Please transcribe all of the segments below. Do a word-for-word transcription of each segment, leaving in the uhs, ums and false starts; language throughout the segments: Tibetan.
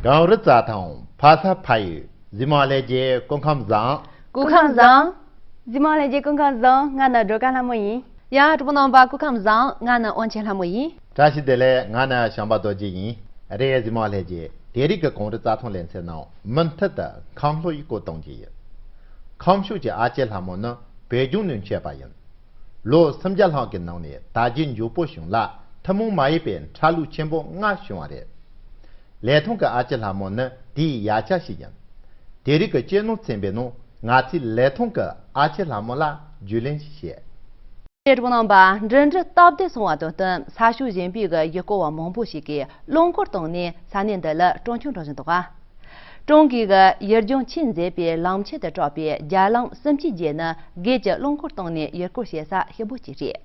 གངས་རི་རྩྭ་ཐང་ཕ་ས་ཕ་ཡུལ། གཟིགས་མོ་ལྷན་རྒྱས་སྐུ་ཁམས་བཟང་། སྐུ་ཁམས་བཟང་། གཟིགས་མོ་ལྷན་རྒྱས་སྐུ་ཁམས་བཟང་། ང་ནི་སྒྲོལ་དཀར་ལྷ་མོ་ཡིན། ཡ་གྲོགས་པོ་རྣམ་པ་སྐུ་ཁམས་བཟང་། ང་ནི་དབང་ཆེན་ལྷ་མོ་ཡིན། བཀྲ་ཤིས་བདེ་ལེགས། ང་ནི་བྱམས་པ་རྡོ་རྗེ་ཡིན། རེད། གཟིགས་མོ་ལྷན་རྒྱས། དེ་རིང་གི་གངས་རི་རྩྭ་ཐང་ལེ་ཚན་ནང་མུ་མཐུད་དུ་ཁམས་ལྷོ་ཡི་སྐོར་གཏོང་གི་ཡིན། ཁམས་ཕྱོགས་ཀྱི་ཨ་ཅེ་ལྷ་མོ་ནི་བོད་ལྗོངས་ནས་མཆེད་པ་ཡིན། ལོ་སུམ་བརྒྱ་ལྷག་གི་ནང་ནས་དར་རྒྱས་མགྱོགས་པོ་བྱུང་ལ། ཐུན་མོང་མ་ཡིན་པའི་འཁྲབ་ལུགས་ཆེན་པོ་ལྔ་བྱུང་བ་རེད། ལེ་ཐང་གི་ཨ་ཅེ་ལྷ་མོ་ནི་དེའི་ཡ་གྱལ་ཞིག་ཡིན། དེ་རིང་གི་གཅེས་ནོར་ཚན་པའི་ནང་ང་ཚོས་ལེ་ཐང་གི་ཨ་ཅེ་ལྷ་མོ་ལ་རྒྱུས་ལོན་ཞིག་བྱེད། རེད། གྲོགས་པོ་རྣམ་པ། འབྲུ་འབྲུ་སྟབས་བདེ་སོང་བ་དང་བསྟུན། ས་ཕྱོགས་གཞན་པའི་གི་ཡུལ་སྐོར་བ་མང་པོ་ཞིག་གིས་རླངས་འཁོར་བཏང་ནས་ས་གནས་འདི་ལ་སྤྲོ་འཆམ་འགྲོ་བཞིན་འདུག་ག་ཀྲུང་གོའི་གི་ཡུལ་ལྗོངས་ཆེས་མཛེས་པའི་ལམ་ཆེན་དུ་གྲགས་པའི་རྒྱ་ལམ་གསུམ་བཅུའི་བརྒྱད་ནི་སྒེར་གྱི་རླངས་འཁོར་བཏང་ནས་ཡུལ་སྐོར་བྱེད་ས་ཞིབ་པོ་ཅིག་རེད།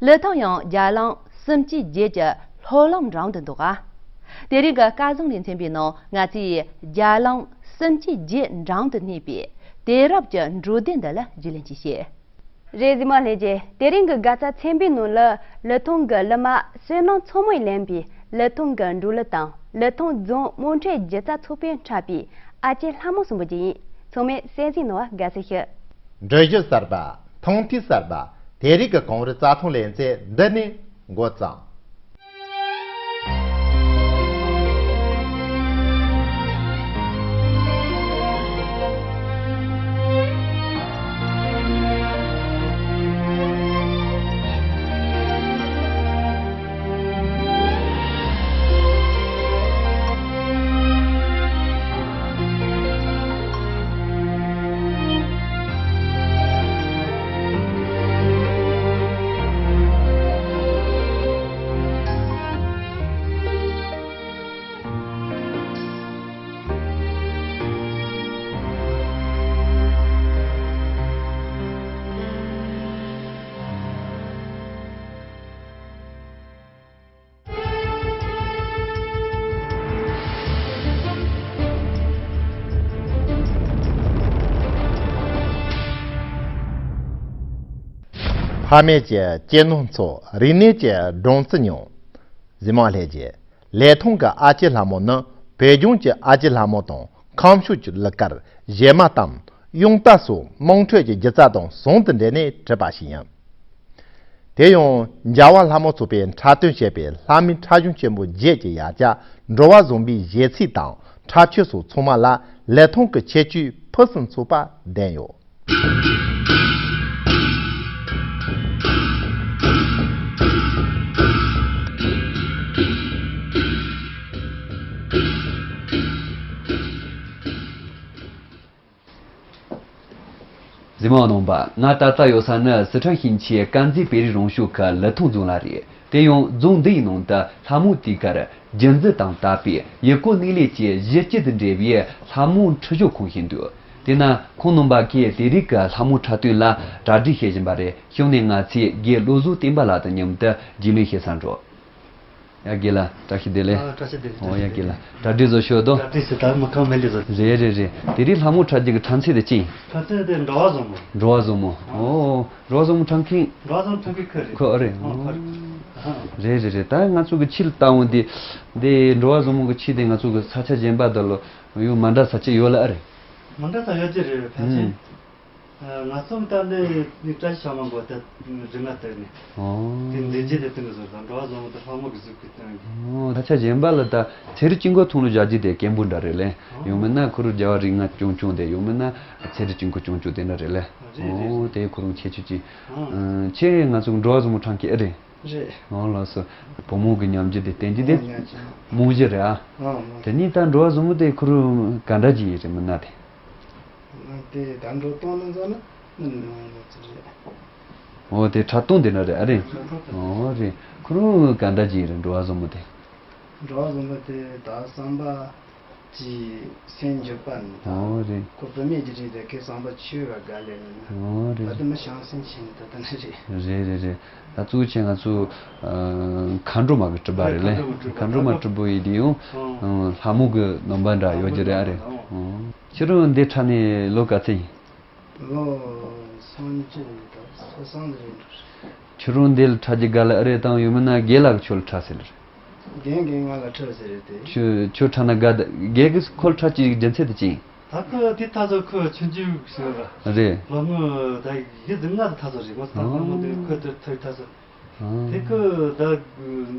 ལི་ཐང་ཡང་རྒྱ་ལམ་གསུམ་བཅུའི་བརྒྱད་ཀྱི་ལྷོ་ལམ་འགྲམ་དུ་འདུག་ག་དེ་རིང་གི་སྐལ་བཟང་ལེ་ཚན་པའི་ནང་ང་ཚོས་རྒྱ་ལམ་གསུམ་བཅུའི་བརྒྱད་འགྲམ་དུ་གནས་པའི་དུས་རབས་ཀྱི་འབྲོག་སྡེ་འདི་ལ་རྒྱུས་ལོན་ཅིག་བྱེད། རེད། གཟིགས་མོ་ལྷན་རྒྱས། དེ་རིང་གི་དགའ་རྩ་ཚན་པའི་ནང་ལ་ལི་ཐང་གི་ལི་མ་བསོད་ནམས་མཚོ་མོས་ལེན་པའི་ལི་ཐང་གི་འབྲོག་གླུ་དང་། ལི་ཐང་རྫོང་དམངས་ཁྲོད་སྒྱུ་རྩལ་ཚོགས་པས་འཁྲབ་པའི་ཨ་ཅེ་ལྷ་མོ་གསུམ་པོ་ཅིག་ཡིན། ཚང་མས་གསན་གཟིགས་གནང་བ་དགའ་བསུ་ཞུ། འགྲུལ་བཞུད་གསར་པ། ཐང་ཐིག་གསར་པ། དེ་རིང་གི་གངས་རི་རྩྭ་ཐང་ལེ་ཚན་འདི་ནས་འགོ་བརྩམས། ཕ་མེས་ཀྱི་གཅེས་ནོར་འཚོ། རིག་གནས་ཀྱི་སྦྲང་རྩི་མྱོང་། གཟིགས་མོ་ལྷན་རྒྱས། ལི་ཐང་གི་ཨ་ཅེ་ལྷ་མོ་ནི་བོད་ལྗོངས་ཀྱི་ཨ་ཅེ་ལྷ་མོ་དང་། ཁམས་ཕྱོགས་ཀྱི་གླུ་གར། གཞས་མ་གཏམ། དབྱངས་རྟ་སོགས་དམངས་ཁྲོད་ཀྱི་སྒྱུ་རྩལ་དང་ཟུང་དུ་འབྲེལ་ནས་གྲུབ་པ་ཞིག་ཡིན། དེ་ཡང་རྒྱལ་བ་ལྷ་མོ་ཚོགས་པས་འཁྲབ་སྟོན་བྱས་པའི་ལྷ་མོའི་འཁྲབ་གཞུང་ཆེན་པོ་བརྒྱད་ཀྱི་ཡ་གྱལ་འགྲོ་བ་བཟང་པོའི་གཞས་ཚིག་དང་འཁྲབ་ཆས་སོགས་ཚང་མ་ལ་ལི་ཐང་གི་ཁྱད་ཆོས་ཕུན་སུམ་ཚོགས་པ་ལྡན་ཡོད། གཟིགས་མོ་རྣམ་པ། ང་ད་ལྟ་ཡོད་ས་ནི་སི་ཁྲོན་ཞིང་ཆེན་དཀར་མཛེས་བོད་རིགས་རང་སྐྱོང་ཁུལ་ལི་ཐང་རྫོང་ལ་རེད། དེ་ཡང་རྫོང་འདི་ཡི་ནང་དུ་ལྷ་མོ་དུས་དཀར། སྒྱུ་རྩལ་དང་དར་སྤེལ། ཡུལ་སྐོར་གནས་ལས་བཅས་གཞི་གཅིག་ཏུ་འབྲེལ་བའི་ལྷ་མོ་འཁྲབ་གཞུང་ཁང་ཞིག་འདུག་དེས་ན་ཁོང་རྣམ་པ་གིས་དེ་རིང་གི་ལྷ་མོ་འཁྲབ་སྟོན་ལ་གྲ་སྒྲིག་བྱེད་བཞིན་པ་རེད། གཤམ་ནས་ང་ཚོས་རྒན་བློ་བཟང་བསྟན་པ་ལགས་དང་མཉམ་དུ་རྒྱུས་ལོན་བྱེད་སར་འགྲོ། ཡ་རྒན་ལགས་བཀྲ་ཤིས་བདེ་ལེགས། ཨ། བཀྲ་ཤིས་བདེ་ལེགས། ཨོ་ཡ་རྒན་ལགས་གྲ་སྒྲིག་བཟོ་ཤོག་དོ། གྲ་སྒྲིག་བྱེད་ད་མི་ཁང་མེད་ལེ་བཟོ། རེད་རེད་རེད། དེ་རིང་ལྷ་མོ་འཁྲབ་རྒྱུ་གི་འཁྲབ་ཚན་དེ་ཅི་ཡིན། འཁྲབ་ཚན་དེ་འགྲོ་བ་བཟང་མོ། འགྲོ་བ་བཟང་མོ། ཨོ། འགྲོ་བ་བཟང་མོ་འཁྲབ་མཁན། འགྲོ་བ་བཟང་མོ་འཁྲབ་མཁན་ཁོ་རེད། ཁོ་ཨ་རེད། ཨོ། ཨོ་ཁོ་རེད། རེད་རེད་རེད། ད་ང་ཚོ་གི་ཕྱི་ལ་ལྟ་འོང་དེ། འདི་འགྲོ་བ་བཟང་མོ་གི་ཕྱི་དེ་ང་ཚོ་གི་ས་ཆ་གཞན་པ་དག་ལ་ཡང་མ་འདྲ་ས་ཆ་ཡོད་ལ་ཨ་རེད། མ་འདྲ་ས་ཡོད་ཀྱི་རེད་ཕལ་ཆེར། ཨུམ། ང་ཚོ་ད་ལྟ་ནི་བཀྲ་ཤིས་ཤག་མ་འགོ་ད་རི་ང་དེར་ནས། ཨོ། དེ་འདྲེན་བྱེད་དེ་སྟེང་གི་བཟོ་དང་འགྲོ་བ་བཟང་མོ་དང་ལྷ་མོ་གི་གཟུགས་ཀྱི་སྟེང་གི། ཨོ། ད་ཆ་གཞན་པ་ལ་ད་ཚན་རིག་སྐྱིན་གོང་མཐོང་ལོ་བཞག་རྒྱུ་དེ་སྐད་འབོད་འདྲ་རེད་ལེ། ཨོ། ཡང་མིན་ན་ཁོ་རུ་རྒྱ་བ་རི་ང་ཅུང་ཅུང་དེ་ཡང་མིན་ན་ཚན་རིག་སྐྱིན་གོང་ཅུང་ཅུང་དེ་འདྲ་རེད་ལེ། རེད་རེད། ཨོ། དེ་ཁོ་རང་ཁྱད་ཆོས་ཅིག་ཨོ། ཁྱེད་ང་ཚོ་འགྲོ་བ་བཟང་མོ་འཁྲབ་མཁན་ཨེ་རེད། རེད། ཨོ་ལགས་སོ། བུ་མོ་གི་ཉམས་འགྱུར་དེ་བསྟན་རྒྱུ་དེ་ཨོ་ཉམས་འགྱུར། རྨང་གཞི་རེད་ཨ། ཨོ་ཨོ། དེ་ནས་ད་འགྲོ་བ་བཟང་མོ་དེ་ཁོ་རུ་ག་འདྲ་ཅིག་ཡིན་རེད་མིན་ན་དེ། དེ་ད་འགྲོ་སྟངས་ནི་ཚོ་ནི་མི་ནི་ང་ཚོ་རེད། འོ་དེ་འཁྲབ་སྟངས་དེ་འདྲ་རེད་ཨ་རེད། འཁྲབ་སྟངས་དེ། འོ་རེད། ཁོ་རང་ག་འདྲ་ཅིག་རེད་འགྲོ་བ་བཟང་མོ་དེ། འགྲོ་བ་བཟང་མོ་དེ་ད་བསམ་པ་ཅིག་སེམས་འགྱུར་པ་ནི་ད། འོ་རེད། ཁོ་བུད་མེད་ཀྱི་རིགས་དེ་ཁོའི་བསམ་པ་ཆོས་ལ་དགའ་ལས་ནི་ནི། འོ་རེད། ད་དེ་མི་བྱང་སེམས་ཆེ་ནི་ད་དེ་ནི་རེད། རེད་རེད་རེད། ད་གཙོ་ཆེ་ང་ཚོ་མཁའ་འགྲོ་མ་གི་སྤྲུལ་པ་རེད་ལེ། མཁའ་འགྲོ་མ་སྤྲུལ་པ་ཡིན་དེ་ཡང་ལྷ་མོ་གི་རྣམ་པ་འདྲ་ཡོད་ཀྱི་རེད་ཨ་རེད། ཁྱེད་རང་འདི་འཁྲབ་ནས་ལོ་ག་ཚོད་ཡིན། ལོ་སུམ་ཅུ་ཡིན་ད་སོ་སང་རེད་འགྲོ། ཁྱེད་རང་འདི་ལ་འཁྲབ་རྒྱུ་དགའ་ལ་ཨེ་རེད་དང་ཡང་མིན་ན་རྒན་ལགས་ཀྱི་ཁྱོད་ལ་འཁྲབ་ཟེར་ལ་རེད། རྒན་རྒན་ང་ལ་ཁྲལ་ཟེར་རེད་དེ། ཁྱོད་ཁྱོད་ཁྲལ་ན་དགའ་ད་རྒན་གིས་ཁོལ་ཁྲལ་གྱི་རྒྱུ་མཚན་དེ་ཅི་ཡིན། ད་ཁོ་དེ་ཐ་ཚོ་ཁོ་ཆུང་ཆུང་ཟེར་བ། རེད། ལོ་ངོ་ད་བཞི་བཅུ་ལྔ་དེ་ཐ་ཚོ་རེད། ང་ད་ལོ་ངོ་དེ་ཁོ་དེ་ཐ་ཐ་ཚོ། དེ་ཁོ་ད་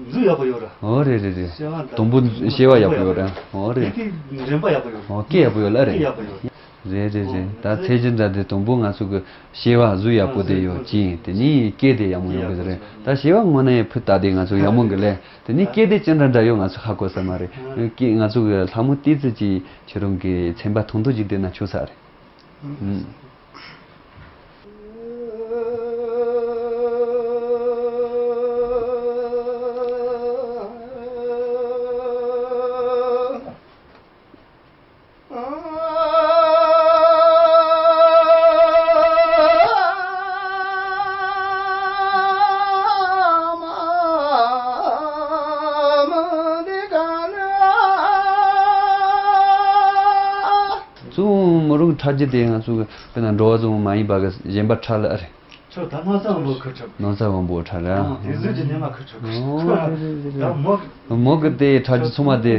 གཟུགས་ཡག་པོ་ཡོད་ར། ཨོ་རེད་རེད་རེད། བྱ་བ་ད་དུམ་བུ་བྱ་བ་ཡག་པོ་ཡོད་ར། ཨོ་རེད། དེ་དེ་རིན་པ་ཡག་པོ་ཡོད་ར། ཨོ་སྐད་ཡག་པོ་ཡོད་ལ་རེད། སྐད་ཡག་པོ་ཡོད། རེད་རེད་རེད། ད་ཚད་གཞི་འདྲ་དེ་དང་པོ་ང་ཚོ་གི་བྱེད་པ་གཟུགས་ཡག་པོ་དེ་ཡོད་ཅིང་དེ་ནས་སྐད་དེ་ཡག་མོ་ཡོང་གི་རེད། ད་བྱེད་པ་དངོས་གནས་ཕུ་ད་དེ་ང་ཚོ་ཡག་མོ་གི་ལས་དེ་ནས་སྐད་དེ་ཅི་འདྲ་འདྲ་ཡོད་ང་ཚོ་ཧ་གོ་ས་མ་རེད། སྐད་ང་ཚོ་གི་ལྷ་མོ་ཏི་ཙི་ཅི་ཁྱེད་རང་གི་ཚན་པ་ཐུང་ཐུང་ཅིག་བསྡད་ན་ཆོག་ས་རེད། ཨུམ། གཙོ་བོ་མོ་རང་ཁྲལ་རྒྱུ་དེ་ང་ཚོ་གི་དཔེར་ན་འགྲོ་བ་བཟང་པོ་མ་ཡིན་པ་གི་གཞན་པ་ཁྲལ་ཨ་རེད། ཁྱོད་ད་སྣང་ས་དབང་པོ་ཁུར་ཆོག་སྣང་ས་དབང་པོ་ཁྲལ་ར། ཨ་དེ་གཟུགས་ཀྱི་ཉི་མ་ཁུར་ཆོག་ཨོ་རེད་རེད་རེད་ད་རེད། མོ་མོ་གི་དེ་ཁྲལ་རྒྱུ་ཚང་མ་དེ་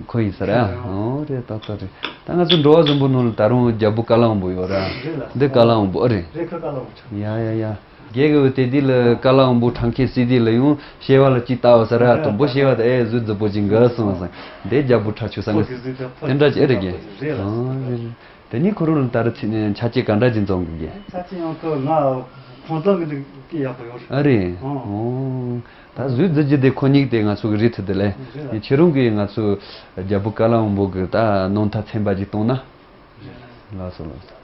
ཁོ་ཡིན་ས་ར། ཨོ་རེད་ཏག་ཏག་རེད། ད་ང་ཚོ་འགྲོ་བ་བཟང་པོ་ནང་ལ་ད་རུང་རྒྱལ་པོ་ཀ་ལ་དབང་པོ་ཡོད་ར། རེད་ལ། འདི་ཀ་ལ་དབང་པོ་ཨ་རེད། རེད་ཁུར་ཀ་ལ་དབང་པོ་ཆོག་ཡ་ཡ་ཡ། རྒྱལ་གི་དེ་དུས་ལ་ཀ་ལ་དབང་པོ་ཁྲང་ཁེ་སི་དུས་ལ་ཡང་བྱེད་པ་ལ་ཅིག་ལྟ་བ་ས་ར། དང་པོ་བྱེད་པ་དེ་ཨེ་གཟུགས་རྫིག་པོ་ཅིག་འགའ་སོང་ས། འདི་རྒྱལ་པོ་ཁྲལ་ཆུ་ས་ངས་དེ་འདྲ་ཅིག་ཨེ་རེད་གི། ཨོ་རེད་རེད། དེ་ནས་ཁོ་རང་ལ་ད་རུང་ཚིག་ནས་ཆ་རྐྱེན་ག་འདྲ་ཅིག་འཛོམས་དགོས་གི། ཆ་རྐྱེན་ཡང་ཁོ་ང་ཁོང་ཚང་གི་འདི་སྐད་ཡག་པོ་ཡོད་རེད། ཨ་རེད། ཨོ། ཨོ། ད་གཟུགས་རྫིག་རྒྱུ་དེ་ཁོ་གཉིས་དེ་ང་ཚོ་གི་རེད་ཐུབ་དེ་ལས། རེད་ལ། ཁྱེད་རང་གིས་ང་ཚོ་རྒྱལ་པོ་ཀ་ལ་དབང་པོ་གི་ད་སྣང་མཐའ་ཚན་པ་ཅིག་བཏང་ན། རེད་ལ། ལགས་སོ་ལགས་སོ།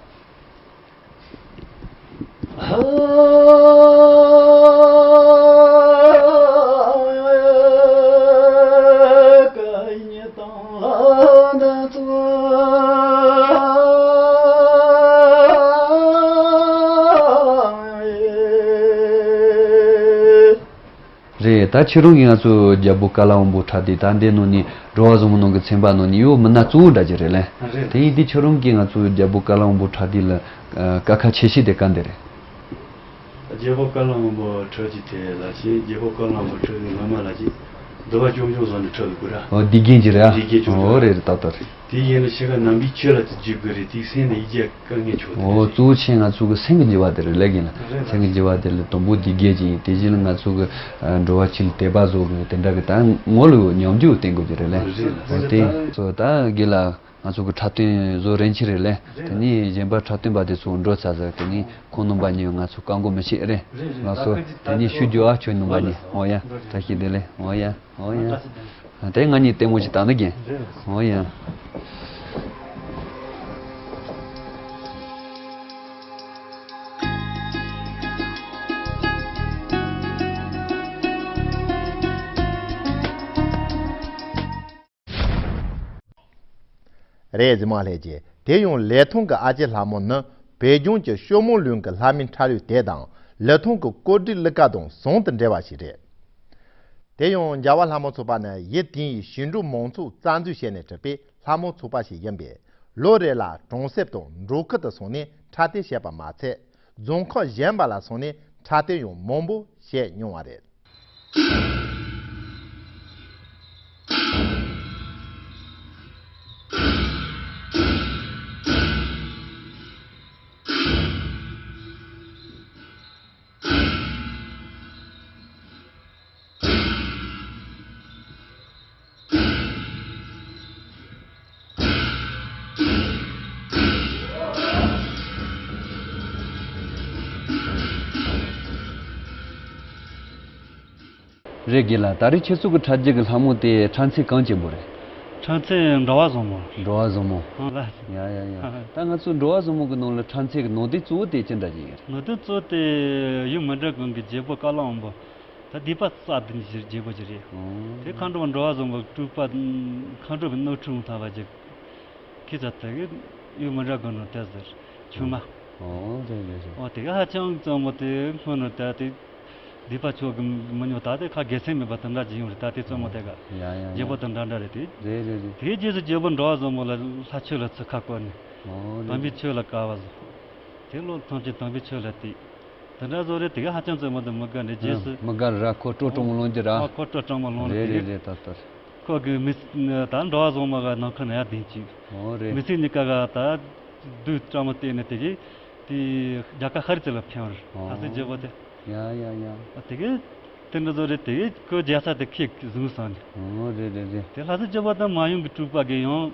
རེད། ད་ཁྱེད་རང་གིས་ང་ཚོ་རྒྱལ་པོ་ཀ་ལ་དབང་པོ་ཁྲལ་དེ་ད་འདི་ནང་ནས་འགྲོ་བ་བཟང་པོ་ནང་གི་ཚན་པ་ནང་ནས་ཡོད་མི་སྣ་གཙོ་བོ་འདྲ་ཅིག་རེད་ལེ། རེད། དེ་ཡིན་དུས་ཁྱེད་རང་གིས་ང་ཚོ་རྒྱལ་པོ་ཀ་ལ་དབང་པོ་ཁྲལ་དེ་ལ་ཨ་དཀའ་ཁག་ཆེ་ཤོས་དེ་ག་འདི་རེད། རྒྱལ་པོ་ཀ་ལ་དབང་པོ་ཁྲལ་གྱི་དེ་ལ་ཞེས་རྒྱལ་པོ་ཀ་ལ་དབང་པོ་ཁྲལ་གྱི་སྔ་མ་ལ་ཞེས་འདུལ་བ་ཆུང་ཆུང་བཟོ་ནས་ཁྲལ་གི་དགོས་ར། ཨོ་འདི་རྒན་གྱི་རེད་ཨ། འདི་རྒན་ཆུང་ཆུང་ཨོ་རེད་རེད་ཏག་ཏག་རེད། དེ་ཡིན་ལ་ཤི་ཁ་ནམ་པའི་ཆོས་ལ་དེ་འཇུག་དགོས་རེད། དེའི་སེམས་ནི་ཡིད་ཀྱི་དཀའ་ངལ་ཆོག་དེ་ཨོ་རེད། གཙོ་བོ་ཆེ་ང་ཚོ་གི་སེམས་ཀྱི་འགྱུར་བ་དེ་རེད་ལས་ཀྱིན་ལ། རེད་ལ། སེམས་ཀྱི་འགྱུར་བ་དེ་ལ་དང་པོ་དེ་རྒྱས་ཀྱིན་དེ་བཞིན་ལ་ང་ཚོ་གི་ཨ་འགྲོ་བ་ཆེ་ལ་དད་པ་བཟོ་དགོས་དེ་འདྲ་གི་ད་ངོ་ལ་ཉམས་འགྱུར་བསྟན་དགོས་ཀྱི་རེད་ལས། རེད་ལ། ཨོ་དེ་ཚོ་ད་དགེ་ལ་ང་ཚོ་གི་འཁྲབ་སྟོན་བཟོ་རན་ཆེ་རེད་ལས། རེད་ལ། དེ་ནས་གཞན་པ་འཁྲབ་སྟོན་པ་དེ་ཚོ་འགྲོ་ཚར་ཟེར་དེ་ནས་ཁོང་རྣམ་པ་གཉིས་ང་ཚོ་བཀག་འགོག་མི་བྱེད་རེད། རེད་རེད། ལགས་སོ། ད་དེ་ནས་ད་ཤུ་རྒྱུ་ཨ་ཁྱོད་རྣམ་པ་གཉིས་ཨོ་ཡ་ད་ཤི་བདེ་ལེ་ཨོ་ཡ། ཨོ་ཡ། དེ་ང་གཉིས་ལྟད་མོ་ཞིག་བལྟ་ན་རྒན། ཨོ་ཡ། རེད་གཟིགས་མ་ལྷས་ཀྱི་དེ་ཡང་ལི་ཐང་གི་ཨ་ཅེ་ལྷ་མོ་ནི་བོད་ལྗོངས་ཀྱི་ཤོ་མོ་གླིང་གི་ལྷ་མིའི་འཁྲབ་ཡུལ་དེ་དང་ལི་ཐང་གི་ཀོ་སྒྲིག་གླུ་གར་དང་ཟུང་དུ་འབྲེལ་བ་ཞིག་རེད། དེ་ཡང་རྒྱལ་བ་ལྷ་མོ་ཚོགས་པ་ནི་ཡུལ་དེའི་ཞིང་འབྲོག་མང་ཚོགས་རྩ་འཛུགས་བྱས་ནས་གྲུབ་པའི་ལྷ་མོ་ཚོགས་པ་ཞིག་ཡིན་པས་ལོ་རེ་ལ་གྲོང་གསེབ་དང་འབྲོག་ཁུལ་དུ་སོང་ནས་འཁྲབ་སྟོན་བྱས་པ་མ་ཚད་རྫོང་ཁག་གཞན་པ་ལ་སོང་ནས་འཁྲབ་སྟོན་ཡང་མང་པོ་བྱས་མྱོང་བ་རེད། རེད་དགེ་ལགས། ད་རེས་ཁྱེད་ཚོ་གི་འཁྲབ་རྒྱུ་གི་ལྷ་མོ་དེ་འཁྲབ་མཚན་གང་ཅན་པོ་རེད། འཁྲབ་མཚན་འགྲོ་བ་བཟང་མོ། འགྲོ་བ་བཟང་མོ། ཨང་ལ། ཡ་ཡ་ཡ། ད་ང་ཚོ་འགྲོ་བ་བཟང་མོ་གི་ནང་ལ་འཁྲབ་མཚན་གི་ནང་དོན་གཙོ་བོ་དེ་ཅི་འདྲ་ཅིག་ཡིན། ནང་དོན་གཙོ་བོ་དེ་ཡུལ་མི་འདྲ་གང་གི་རྒྱལ་པོ་ཀ་ལ་དབང་པོ། ད་སྡིག་པ་བསགས་དེ་འདྲ་རྒྱལ་པོ་ཅིག་རེད། ཨང་། དེ་མཁའ་འགྲོ་འགྲོ་བ་བཟང་པོ་སྤྲུལ་པ་མཁའ་འགྲོ་གི་སྣོད་འཁྲུངས་ཐལ་བ་ཅིག་ཁྱེད་ཚོ་དེ་གི་ཡུལ་མི་འདྲ་གང་ནང་དེ་ཟེར་ཆུང་མ། ཨོ་རེད་རེད་རེད། ཨོ་དེ་གི་ཧ་ཅང་གཙང་མོ་དེ་སྔོན་ནས་ད་དེ་སྡིག་པ་ཆོ་གི་མི་ཉོ་ད་དེ་ཁ་དགེ་མཚན་མེད་པ་དེ་འདྲ་ཅིག་ཡོང་རེད། ད་དེ་གཙང་མོ་དེ་ག་ཡ་ཡ་ཡ། རྒྱལ་པོ་དང་འདྲ་འདྲ་རེད་དེ། རེད་རེད་རེད། དེའི་རྗེས་སུ་རྒྱལ་པོ་འགྲོ་བ་བཟང་པོ་ལ་ལྷ་ཆོས་ལ་ཚུར་ཁ་བསྐོར་ནས། ཨོ་རེད། དམ་པའི་ཆོས་ལ་དཀའ་བ་བཟོ། དེ་ལོ་ཐམས་ཅད་དམ་པའི་ཆོས་ལ་བརྟེན། དེ་འདྲ་བཟོ་རེད། དེ་ག་ཧ་ཅང་ཙམ་མ་དེ་མི་དགའ་ནས་རྗེས་སུ། མི་དགའ་ར། ཁོ་སྤྲོ་སྤྲོ་མོ་ལོན་གྱི་ར། ཨ། ཁོ་སྤྲོ་སྤྲོ་མོ་ལོན་ལ། རེད་དེ་རེད་རེད། ད་ལྟ། ཁོ་གི་མི་ད་འགྲོ་བ་བཟང་མོ་ག་ནང་ཁུལ་ན་ཡ་དེང་གཅིག། ཨོ་རེད། མི་ཚེ་གཉིས་ཀ་ག་ད་དུས་སྤྲང་མོ་བལྟས་ནས་དེ་གི་དེ་རྒྱ་གར་ཧ་རི་ཙི་ལ་ཕན་བར། ཨོ། ལྷ་སའི་རྒྱལ་པོ་དེ། ཡ་ཡ་ཡ། ཨ། དེ་གི་དེ་འདྲ་བཟོ་རེད། དེ་གི་ཁོ་རྒྱལ་ས་དེ་ཁོས་བཟུང་སོང་ནས། ཨོ་རེད་རེད་རེད། དེ་ལྷ་སའི་རྒྱལ་པོ་དང་མ་ཡུམ་གྱི་སྤྲུལ་པ་གི་ཡང་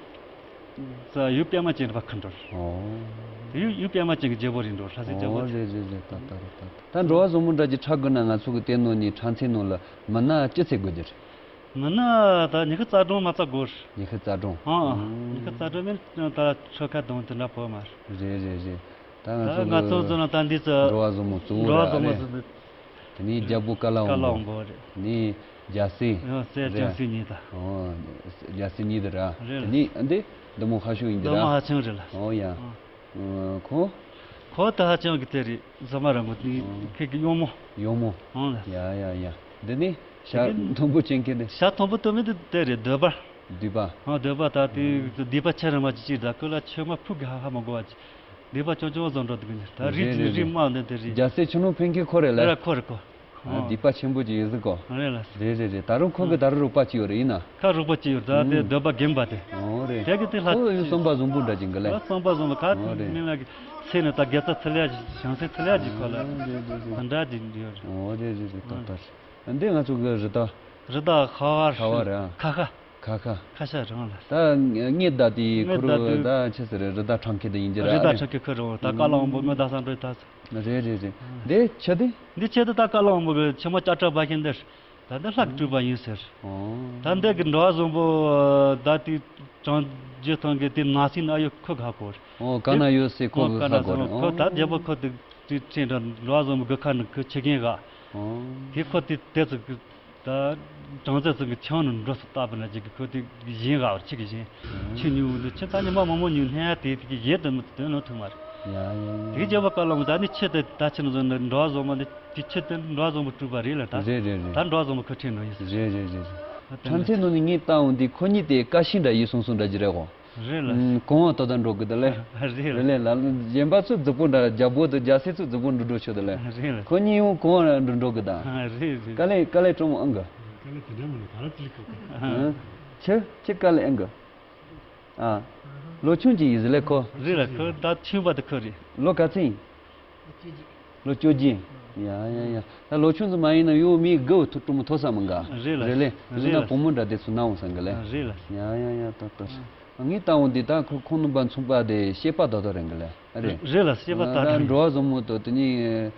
ས་ཡུལ་པདྨ་ཅན་པ་ཁུར་འགྲོ། ཨོ། དེ་ཡུལ་ཡུལ་པདྨ་ཅན་གྱི་རྒྱལ་པོ་རེད་འགྲོ། ལྷ་སའི་རྒྱལ་པོ། ཨོ་རེད་རེད་རེད། ད་ད་རེད། ད་ད་འགྲོ་བ་བཟང་མོ་འདྲ་གྱི་ཁྲ་དགོས་ན། ང་ཚོ་གི་དེ་ནང་ནས་ཁྲ་མཚོན་ནང་ལ་མི་སྣ་ཅི་ཚད་དགོས་རྒྱུ་རེད། མི་སྣ་ད་ཉི་ཤུ་རྩ་གྲངས་མ་རྩ་དགོས། ཉི་ཤུ་རྩ་གྲངས། ཨང་། ཨང་། ཉི་ཤུ་རྩ་གྲངས་མིན་ད་ཆོལ་ཁ་གདོང་དེ་འདྲ་བོ་མ་རེད། རེད་རེད་རེད། ད་ང་ད་ཚོ་ང་ཚོ་གི་ཚོ་ན་ད་འདི་ཚོ་འགྲོ་བ་བཟང་མོ་གཙོ་བོ་འགྲོ་བ་ར་བཟང་མོ་རེད། ཚོ་འདི། དེ་ནས་རྒྱལ་པོ་ཀ་ལ་ཀ་ལ་དབང་པོ། དབང་པོ་རེད། དེ་ནས་རྒྱལ་སྲས་ཡང་སྲས། རེད། རྒྱལ་སྲས་གཉིས་དང་། ཨོ། རྒྱལ་སྲས་གཉིས་དེ་ར། རེད། དེ་ནས་འདི་འདི་མོ་ཧ་ཤོ་ཡིན་གྱི་ར། འདི་མོ་ཧ་ཅང་རེད་ལ། ཨོ་ཡ། ཨང་། ཨོ། ཁོ། ཁོ་ད་ཧ་ཅང་གི་དེ་རེད། ཟ་མ་ར་མོ་དེ་ཨང་། ཁྱེད་ཀྱི་གཡོག་མོ། གཡོག་མོ། ཨང་ལ། ཡ་ཡ་ཡ། འདི་ནི་ཤ་དེ་གི་མཐོན་པོ་ཅན་ཁྱེད་དེ། ཤ་མཐོན་པོ་སྟོན་མི་དེ་དེ་རེད། འདོད་པ། འདོད་པ། ཨང་། འདོད་པ་ད་དེ་འདོད་པ་ཆེ་ར་མ་ཅི་ཅི་ད་ཁོ་ལ་ཆོས་མ་ཕུག་གི་ཧ་ཧ་མ་གོ་བ་ཅི། འདོད་པ་ཅོ་ཅོ་བཟོ་འགྲོ་དུ་གི་ནི་ད་རེད། རིགས་རེད་རིགས་རེད། མ་འདི་དེ་རེད། རྒྱལ་སྲས་ཆུ་ནུ་འཕེན་མཁན་ཁོ་རེད་ལ། རེད། ཁོ་རེད་ཁོ། ཨ། འདོད་པ་ཆེན་པོ་ཅིག་ཡོད་ཟིག་གོ། རེད་ལ། རེད་རེད་རེད། ད་རུང་ཁོ་གི་ཨ་ད་རུང་རོགས་པ་ཅིག་ཡོད་རེད། ཡིན་ན། ཁ་རོགས་པ་ཅིག་ཡོད། ད་དེ་ཨུམ། འདོད་པ་རྒན་པ་དེ། ཨོ་རེད། དེ་གི་དེ་ལྷ་ཁོ་ཡང་བསམ་པ་བཟང་པོ་འདྲ་ཅིག་གི་ལེ། ཨ། བསམ་པ་བཟང་པོ་ཁ། ཨོ་རེད། མི་ལ་གི་ཚེ་ནི་ད་དགེ་རྩ་ཚུལ་ཡ་ཞིག། བྱང་སེམས་ཚུལ་ཡ་ཞིག་ཁོ་ལ། ཨོ་རེད་རེད་རེད། ད་འདྲ་ཅིག་ཡོད་རེད། ཨོ་རེད་རེད་རེད། ད་ལྟ་འདི་ང་ཚོ་གི་རི་དྭགས། རི་དྭགས་ཁ་བ། ཁ་བ་རེད། ཨ། ཁ་ཁ། ཁ་ཁ། ཁ་ཤ་རང་ལ། ད་ངས་ད་དེ་ངས་ཁོ་ད་རུ་དེ། ད་ཆི་ཟེར། རི་དྭགས་ཁྲམ་ཁེ་དེ་ཡིན་གྱི་ར། རི་དྭགས་ཁྲམ་ཁེ་ཁོ་རུ་ད་ཀ་ལ་དབང་པོ་ངོ་ད་སང་འགྲོ་ད། རེད་རེད་རེད། འདི་ཆི་དེ། འདི་ཆི་དེ་ད་ཀ་ལ་དབང་པོ་གི་ཆི་མོ་ལྕགས་ཁྲ་འབར་ཤིང་འདིར། ད་འདི་ལྷ་གི་སྤྲུལ་པ་ཡིན་ཟེར། ཨོ། ད་འདི་གི་འགྲོ་བ་བཟང་པོ་ད་དེ་བྱང་རྒྱུ་ཐང་གི་དེ་ནང་སྲིད་ན་ཡོད། ཁོ་ག་ཁོ་རེད། ཨོ། ག་ན་ཡོད་སའི་ཁོ་གི་ཧ་གོ་རེད། ཨོ། ཁོ་ད་རྒྱལ་པོ་ཁོ་དེ་དེ་ཁྲིད་འདྲ་འགྲོ་བ་བཟང་པོ་གི་ཁ་ནང་ཁོ་ཆི་གིན་ག། ཨོ། དེ་ཁོ་དེ་དེ་ཚོ་གི། ད་བྲང་རྩེ་ཚང་གི་ཆང་ནང་འགྲོ་སོང་། ལྟ་བུ་ན་ཅིག་གི་ཁོ་དེ་བཞིན་ག་བར་ཆི་གི་བཞིན། ཨང་། ཆི་ཉུང་འདི་ཆི་ད་ཉི་མ་མང་མང་ཉུང་ནས་དེ་དེ་གི་ཡེ་དེ་མི་དོན་ནོ་ཐུག་མ་རེད། ཡ་ཡ་ཡ། དེ་རྒྱལ་པོ་ཀ་ལོང་ད་ནི་ཆི་དེ་ད་ཆི་ན་བཟོ་ན་འགྲོ་བ་བཟང་མ་འདི་དེ་ཆི་དེ་འགྲོ་བ་བཟང་པོ་སྤྲུལ་པ་རེད་ལ་ད། རེད་རེད་རེད། ད་འགྲོ་བ་བཟང་པོ་ཁོ་ཁྲིད་འགྲོ་ཡིན་ཟེར། རེད་རེད་རེད་རེད། ད་དེ་ཕྲན་ཚེ་ནང་ནས་ངས་བལྟ་འོང་དུས་ཁོ་གཉིས་དེ་ཀ་ཤིང་འདྲ་ཡིན་སོང་སོང་འདྲ་ཅིག་རེད་གོ། རེད་ལ། ཨུམ། གོང་བ་ཏོ་ཏ་འགྲོ་གི་འདུག་ལེ། རེད་ལ། རེད་ལེ་ལ། གཞན་པ་ཚོ་རྫིག་པོ་འདྲ། རྒྱལ་པོ་དང་རྒྱལ་སྲས་ཚོ་རྫིག་པོ་འགྲོ་འགྲོ་ཆོག་འདུག་ལེ། རེད་ལ། ཁོ་གཉིས་ཡང་གོང་བ་འགྲོ་འགྲོ་གི་ད། རེད་རེད། དཀའ་ལས་དཀའ་ལས་སྤྲང་མོ་ཨང་གི། དཀའ་ལས་དེ་འདྲ་མིན་ན་ག་རེ་ཅི་ལས་ཁག་གི། ཨང་། ཁྱི་ཁྱི་དཀའ་ལས་ཨང་གི། ཨ། ལོ་ཆུང་ཅིག་ཡིན་ཟེར་ལེ་ཁོ། རེད་ལ། ཁོ་ད་ཆུང་བ་དེ་ཁོ་རེད། ལོ་ག་ཚོད་ཡིན། ལོ་བཅོ་བརྒྱད། ཡ་ཡ་ཡ། ད་ལོ་ཆུང་ཙམ་མ་ཡིན་ན་ཡོད་མི་དགུ་བ་ཐུག་གྲུང་མོ་ཐོག་ས་མི་འགའ། རེད་ལ། རེད་ལེ། རེད་ལ། ཟེར་ན་བུ་མོ་འདྲ་དེ་ཚོ་ན་འོང་ས་འགའ་ལེ། རེད་ལ། ཡ་ཡ་ཡ། ཏོག་ཏོག་ངས་ལྟ་འོང་དུས་ད་ཁོ་ཁོང་རྣམ་པ་མཚུངས་པ་དེ་སྐྱེས་པ་ད་དོ་རེད་འགའ་ལེ། ཨ་རེད། རེད་ལ། སྐྱེས་པ་ད་ད་རེད། འགྲོ་བ་བཟང་མོ་དང་དེ་ནས་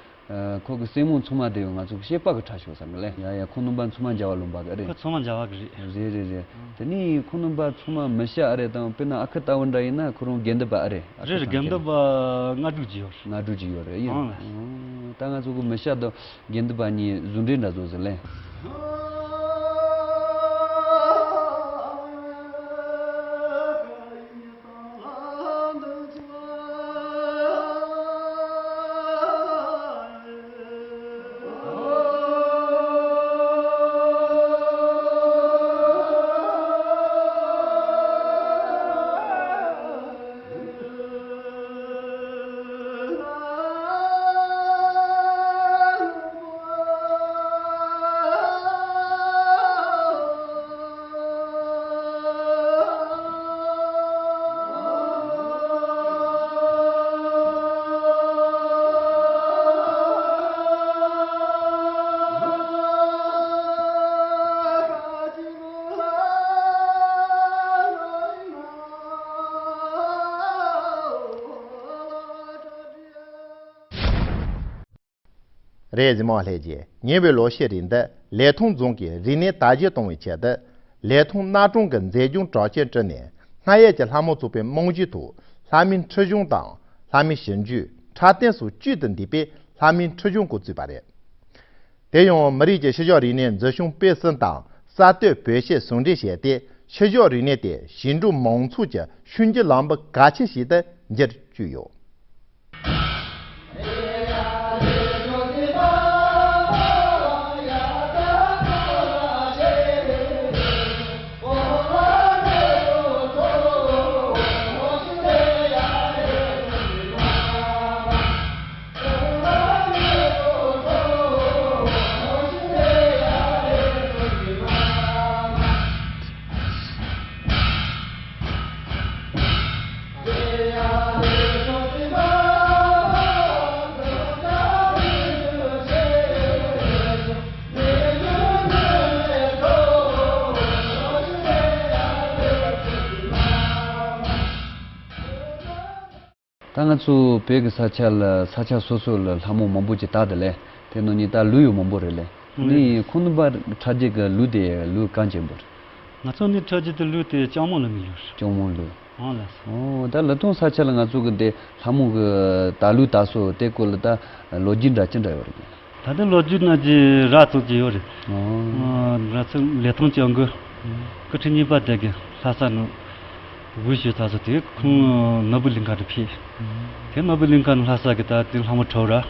ཁོ་གི་སྲས་མོ་མཚུངས་མ་དེ་ཡང་ང་ཚོ་སྐྱེས་པ་གི་ཁྲ་ཤོར་ས་འགའ་ལེ། ཡ་ཡ། ཁོང་རྣམ་པ་མཚུངས་མ་མཇལ་བ་ལོན་པ་གི་ཨ་རེད། ཁོ་མཚུངས་མ་མཇལ་བ་གི་རེད། རེད་རེད་རེད། དེ་ནས་ཁོང་རྣམ་པ་མཚུངས་མ་མི་ཤ་ཨ་རེད། དང་དཔེར་ན་ཨ་ཁུ་ལྟ་བུ་འདྲ་ཡིན་ན་ཁོ་རང་དགེ་འདུན་པ་ཨ་རེད། རེད་རེད། དགེ་འདུན་པ་ལྔ་དྲུག་ཅིག་ཡོད་རེད། ལྔ་དྲུག་ཅིག་ཡོད་རེད། ཡིན། ཨང་། ད་ང་ཚོ་གི་མི་ཤ་དང་དགེ་འདུན་པ་གཉིས་ཟུང་འབྲེལ་འདྲ་བཟོ་ཟེར་ལེ། རེད། གཟིགས་མོ་ལྷན་རྒྱས། ཉེ་བའི་ལོ་ཤས་རིང་འདི་ལི་ཐང་རྫོང་གིས་རིག་གནས་དར་རྒྱས་གཏོང་བའི་ཆེད་དུ། ལི་ཐང་གནའ་གྲོང་གི་མཛེས་ལྗོངས་གྲགས་ཅན་བསྐྲུན་ནས། སྔར་ཡོད་ཀྱི་ལྷ་མོ་ཚོགས་པའི་རྨང་གཞིའི་ཐོག་ལྷ་མོའི་ཁྲི་གཞུང་དང་ལྷ་མོའི་ཞིབ་འཇུག་འཁྲབ་སྟོན་སོགས་བཅུད་དུ་འདུས་པའི་ལྷ་མོའི་ཁྲི་གཞུང་འགོ་བཙུགས་པ་རེད། དེ་ཡང་མི་རིགས་ཀྱི་ཤུལ་བཞག་རིག་གནས་འཛིན་སྐྱོང་སྤེལ་གསུམ་དང་གསར་གཏོད་བེད་སྤྱོད་ཟུང་འབྲེལ་བྱས་ཏེ། ཤུལ་བཞག་རིག་གནས་དེ་ཞིང་འབྲོག་མང་ཚོགས་ཀྱི་ཤུལ་འགྱུར་ལམ་བུ་གལ་ཆེན་ཞིག་ཏུ་འགྱུར་བཅུག་ཡོད། ད་ང་ཚོ་བོད་ཀྱི་ས་ཆ་ལ་ས་ཆ་སོ་སོ་ལ་ལྷ་མོ་མང་པོ་ཅིག་བཏགས་དེ་ལས་དེ་ནང་ནས་ད་ལུགས་ཡོད་མང་པོ་རེད་ལས། ཨང་། ནི་ཁོང་རྣམ་པ་ཁྲ་རྒྱན་གྱི་ལུགས་དེ་ལུགས་གང་ཅན་པོ་རེད། ང་ཚོ་ནི་ཁྲ་རྒྱན་དེ་ལུགས་དེ་ལྕགས་མོ་ལུགས་ནས་ཡོད་རེད། ལྕགས་མོ་ལུགས། ཨང་ལགས་སོ། ཨོ་ད་ལི་ཐང་ས་ཆ་ལ་ང་ཚོ་གི་འདི་ལྷ་མོ་གི་ད་ལུགས་ད་སོ་དེ་སྐོར་ལ་ད་ལོ་རྒྱུས་འདྲ་ཅི་འདྲ་ཡོད་རེད། ད་ལྟ་ལོ་རྒྱུས་ན་ཅི་རགས་ཙམ་ཅིག་ཡོད་རེད། ཨོ། ཨ། ར་ཚ་ལི་ཐང་སྐྱབས་མགོན་སྐུ་ཕྲེང་གཉིས་པ་དེ་གི་ལྷ་ས་ནང་དབུ་བཞུགས་ཚར་སོང་དེ་ཁོང་ནོར་བུ་གླིང་ཁ་ནས་ཕེབས། དེ་ནོར་བུ་གླིང་ཁ་ནས་ལྷ་ས་གི་ད་དེ་ལྷ་མོ་ཁྲོ་ར།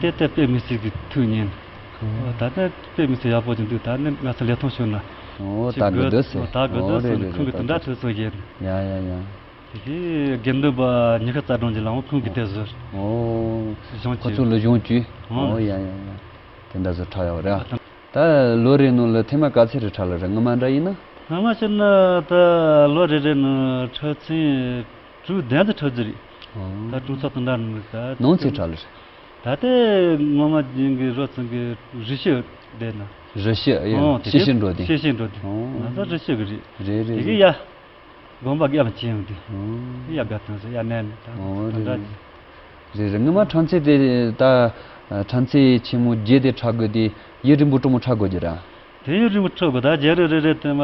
དེ་ལྟ་དཔེ་མི་སྲིད་གི་ཐུགས་མཉེས། ད་ལྟ་དཔེ་མི་སྲིད་ཡག་པོ་ཅིག་འདུག་ད་ནི་ང་ཚོ་ལི་ཐང་ཕྱོགས་ན། ཨོ་ད་གི་འདུག་ཟེར། ད་གི་འདུག་ཟེར་ནས་ཁོང་གི་དེ་འདྲ་ཐུགས་སོ་བཞེས། ཡ་ཡ་ཡ། དེ་གི་དགེ་འདུན་པ་ཉི་ཤུ་རྩ་གྲངས་ཀྱི་ལམ་ཁོང་གི་དེ་བཟོས། ཨོ། གཞུང་ཁོ་ཚོ་ལ་གཞུང་བཅུ། ཨོ་ཡ་ཡ་ཡ། དེ་འདྲ་བཟོ་ཁྲ་ཡོད་རེད། ད་ལོ་རེ་ནང་ལ་ཐེངས་མ་ག་ཚོད་རེ་ཁྲ་ལ་རེད། སྔ་མ་འདྲ་ཡིན་ན། སྔ་མ་བྱས་ན་ད་ལོ་རེ་རེ་ནང་ཁྲ་ཚན་དྲུག་བདུན་ཙམ་ཁྲ་རྒྱུ་རེད། ཨོ། ད་གྲོང་ཚོ་དེ་འདྲ་ནང་ད་ནང་ཚོད་ཁྲ་ལ་རེད། ད་ལྟའི་སྔོན་མ་རྒྱུན་གྱི་རོ་ཚང་གི་རི་ཤི་བསྡད་ན། རི་ཤི་ཡ། ཨོ་དེ་ཤི་ཤི་འགྲོ་དེ། ཤི་ཤི་འགྲོ་དེ། ཨོ། ང་ཚོ་རི་ཤི་གི་རེད། རེད་རེད་དེ་གི་རེད། ཡ། དགོན་པ་རྒྱབ་ཅིག་ཡོང་དུས། ཨོ། ཡ་དགའ་ཐང་ཟེར་ཡ་ནས་ནས་ད་ཨོ་ད་རེད་འདྲ་རེད། ཅིག་རེད་རེད། སྔོན་མ་ཁྲ་ཚན་དེ་ད་ཁྲ་ཚན་ཆེན་མོ་བརྒྱད་དེ་ཁྲ་དགོས་དེ་ཡུན་རིང་པོ་སྤྲོ་མོ་ཁྲ་དགོས་ཀྱི་ར། དེ་ཡུན་རིང་པོ་ཁྲ་དགོས། ད་རྒྱ་རི་རེ་རེ་དེ་མ་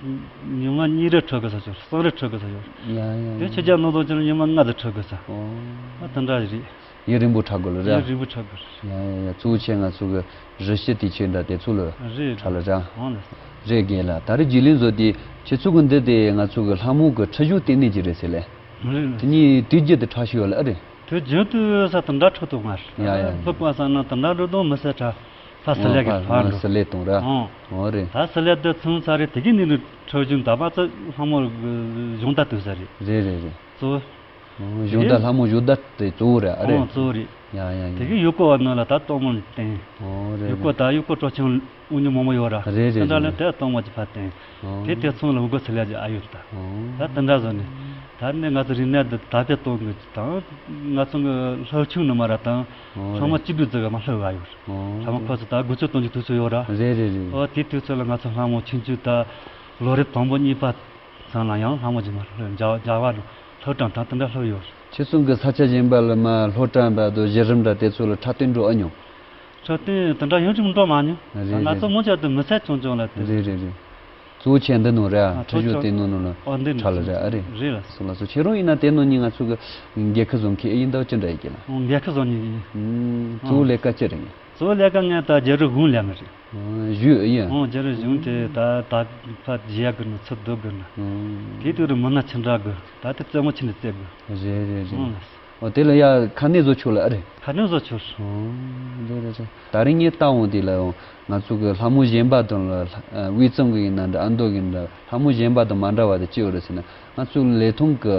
ཉི་མ་གཉིས་རེ་ཁྲ་དགོས་ས་ཆོག་གསུམ་རེ་ཁྲ་དགོས་ས་ཡོད། ཡ་ཡ་དེ་ཡ། ཆོས་རྒྱལ་ནོར་བཟང་ཅན་ཉི་མ་ལྔ་དེ་ཁྲ་དགོས་ས། ཨོ། ཨ་དེ་འདྲ་རེད། ཡུན་རིང་པོ་ཁྲ་དགོས་ལ་ར། ཡུན་རིང་པོ་ཁྲ་དགོས་རེད། ཡ་ཡ་ཡ། གཙོ་བོ་ཆེ་ང་ཚོ་གི་རི་ཤི་དེ་ཆོས་འདྲ་དེ་ཚོ་ལ་རེད་ཁྲ་ལ་ར། ཨང་ལ། རེད་རྒན་ལགས། ད་རེས་རྒྱུས་ལོན་བཟོ་དེ་ཁྱེད་ཚོ་གི་འདི་དེ་ང་ཚོ་གི་ལྷ་མོ་གི་ཁྲ་གཞུང་བསྟན་གནས་ཅིག་རེད་ཟེར་ལས། རེད། དེ་གཉིས་དུས་རྒྱུན་དུ་ཁྲ་ཞུ་ཡོད་ལ་ཨ་རེད། དུས་རྒྱུན་དུ་ས་དེ་འདྲ་ཁྲ་ཐུབ་མ་རེད། ཡ་ཡ། ལྷུག་པ་ས་ན་དེ་འདྲ་འགྲོ་དོན་མི་སྲིད་ཁྲ། ད་སི་ལེ་གི་ཨོ་ཕར་འགྲོ། སི་ལེ་གཏོང་ར། ཨོ། ཨོ་རེད། ད་སི་ལེ་དེ་ཚུན་ཚ་རེད། དེ་གི་ནི་ནི་ཁྲ་གཞུང་ད་མ་ཚ་ལྷ་མོ་གཞུང་ད་དུས་ས་རེད། རེད་རེད་རེད། གཙོ་བོ། ཨོ། གཞུང་ད་ལྷ་མོ་གཞུང་ད་དེ་གཙོ་བོ་རེད་ཨ་རེད། ཨོ་གཙོ་བོ་རེད། ཡ་ཡ་ཡ། དེ་གི་ཡུལ་སྐོར་བ་ནང་ལ་ད་སྟོང་མོ་བསྟན། ཨོ་རེད་ཡུལ་སྐོར་རེད། ད་ཡུལ་སྐོར་སྤྲོ་ཆེན་དབུ་བརྙེས་མང་པོ་ཡོད་ར། རེད་རེད་དེ་འདྲ་རེད། ལ་དེ་སྟོང་མོ་གི་ཕར་བསྟན། ཨོ། དེ་དེ་ཚང་ལ་འུ་གོ་ཚི་ལ་ཅི་ཨ་ཡོད་ད། ཨོ། ད་དེ་འདྲ་བཟོ་ནས། ད་ནི་ང་ཚོ་རིག་གནས་འདི་དར་སྤེལ་གཏོང་དགོས་ཀྱི་དང་། ང་ཚོ་གི་ལྷ་ཆུང་ནི་མ་ར་དང་། ཨོ་ལྷ་མོ་རེད། སྐྱིད་སྡུག་ཙི་ག་མ་ལྷ་བ་ཡོད། ཨོ། ལྷ་མོ་ཁོ་ཚོ་ད་དགུ་ཚོད་སྟོང་གི་དུས་ཚོད་ཡོད་ར། རེད་རེད་རེད། ཨོ་དེ་དུས་ཚོད་ལ་ང་ཚོ་ལྷ་མོ་ཆུང་ཆུང་ད་ལོ་རེ་དང་པོ་གཉིས་པ། ཚང་ལ་ཡང་ལྷ་མོ་རྗེས་མ་ལྷོ་འཇའ་འཇའ་བ་ལྷོ་དྲངས་དྲངས་དེ་འདྲ་ལྷོ་ཡོད། ཁྱེད་ཚོ་གི་ས་ཆ་གཞན་པ་ལ་མ་ལྷོ་བྲག་འབའ་རྡོ་གཞི་རིམ་འདྲ་དེ་ཚོ་ལ་ཁྲ་སྟོན་འགྲོ་ཨ་མྱོང་། ཁྲ་སྟོན་དེ་འདྲ་ཡུན་རིང་འགྲོ་མ་མྱོང་། རེད་ང་རེད་ཚོ་རེད། མོ་ཆ་དུ་མི་ཚད་ཆུང་ཆུང་ལ་དེ། རེད་རེད་རེད། གཙོ་བོ་ཆེ་འདི་ནོ་རེད་ཨ། ཁྲ་ཆོ་དེ་ནོ་ནོ་ལ་ཨ་འདི་ཁྲ་ལ་རེད་ཨ་རེད། རེད་ལ། སོ་ལ་སོ་ཁྱེད་རང་ཡིན་ན་དེ་ནོ་ནི་ང་ཚོ་གི་འགན་ཁུར་བཟུང་མཁན་ཨེ་ཡིན་ད་ཅི་འདྲ་ཡི་གི་ལ། འགན་ཁུར་བཟུང་མཁན་ཡིན། གཙོ་བོ་ལས་ཀ་ཅི་རེད། གཙོ་བོ་ལས་ཀ་ངས་ད་རྒྱ་རི་གུང་ལས་ནི་རེད། ཨོ་ཞུ་ཨེ་ཡིན། ཨོ་རྒྱ་རི་གཞུང་དེ་ད་ད་ཕ་རྒྱ་གི་ནི་ཚུར་སྡོད་དགོས་ན། ཨོ། དེ་དུས་རུ་མི་སྣ་ཆི་འདྲ་དགོས་ད་དེ་རྩེད་མོ་ཆི་འདྲ་རྩེད་དགོས། རེད་རེད་རེད། ཨོ་ལགས། ཨོ་དེ་ལ་ཡ་ཁ་སྣོན་བཟོ་ཆོག་ལ་ཨ་རེད། ཁ་སྣོན་བཟོ་ཆོག་ཨོ་རེད་རེད་རེད། ད་རིང་ངས་བལྟ་འོང་དེ་ལ་ཡང་ང་ཚོ་གི་ལྷ་མོ་གཞན་པ་དང་ལ་དབུས་གཙང་གི་ཡིན་ན་འདྲ་ཨ་མདོ་གི་འདྲ་ལྷ་མོ་གཞན་པ་དང་མ་འདྲ་བ་དེ་ཅི་ཡོད་རེད་ཟེར་ན། ང་ཚོ་ལི་ཐང་གི་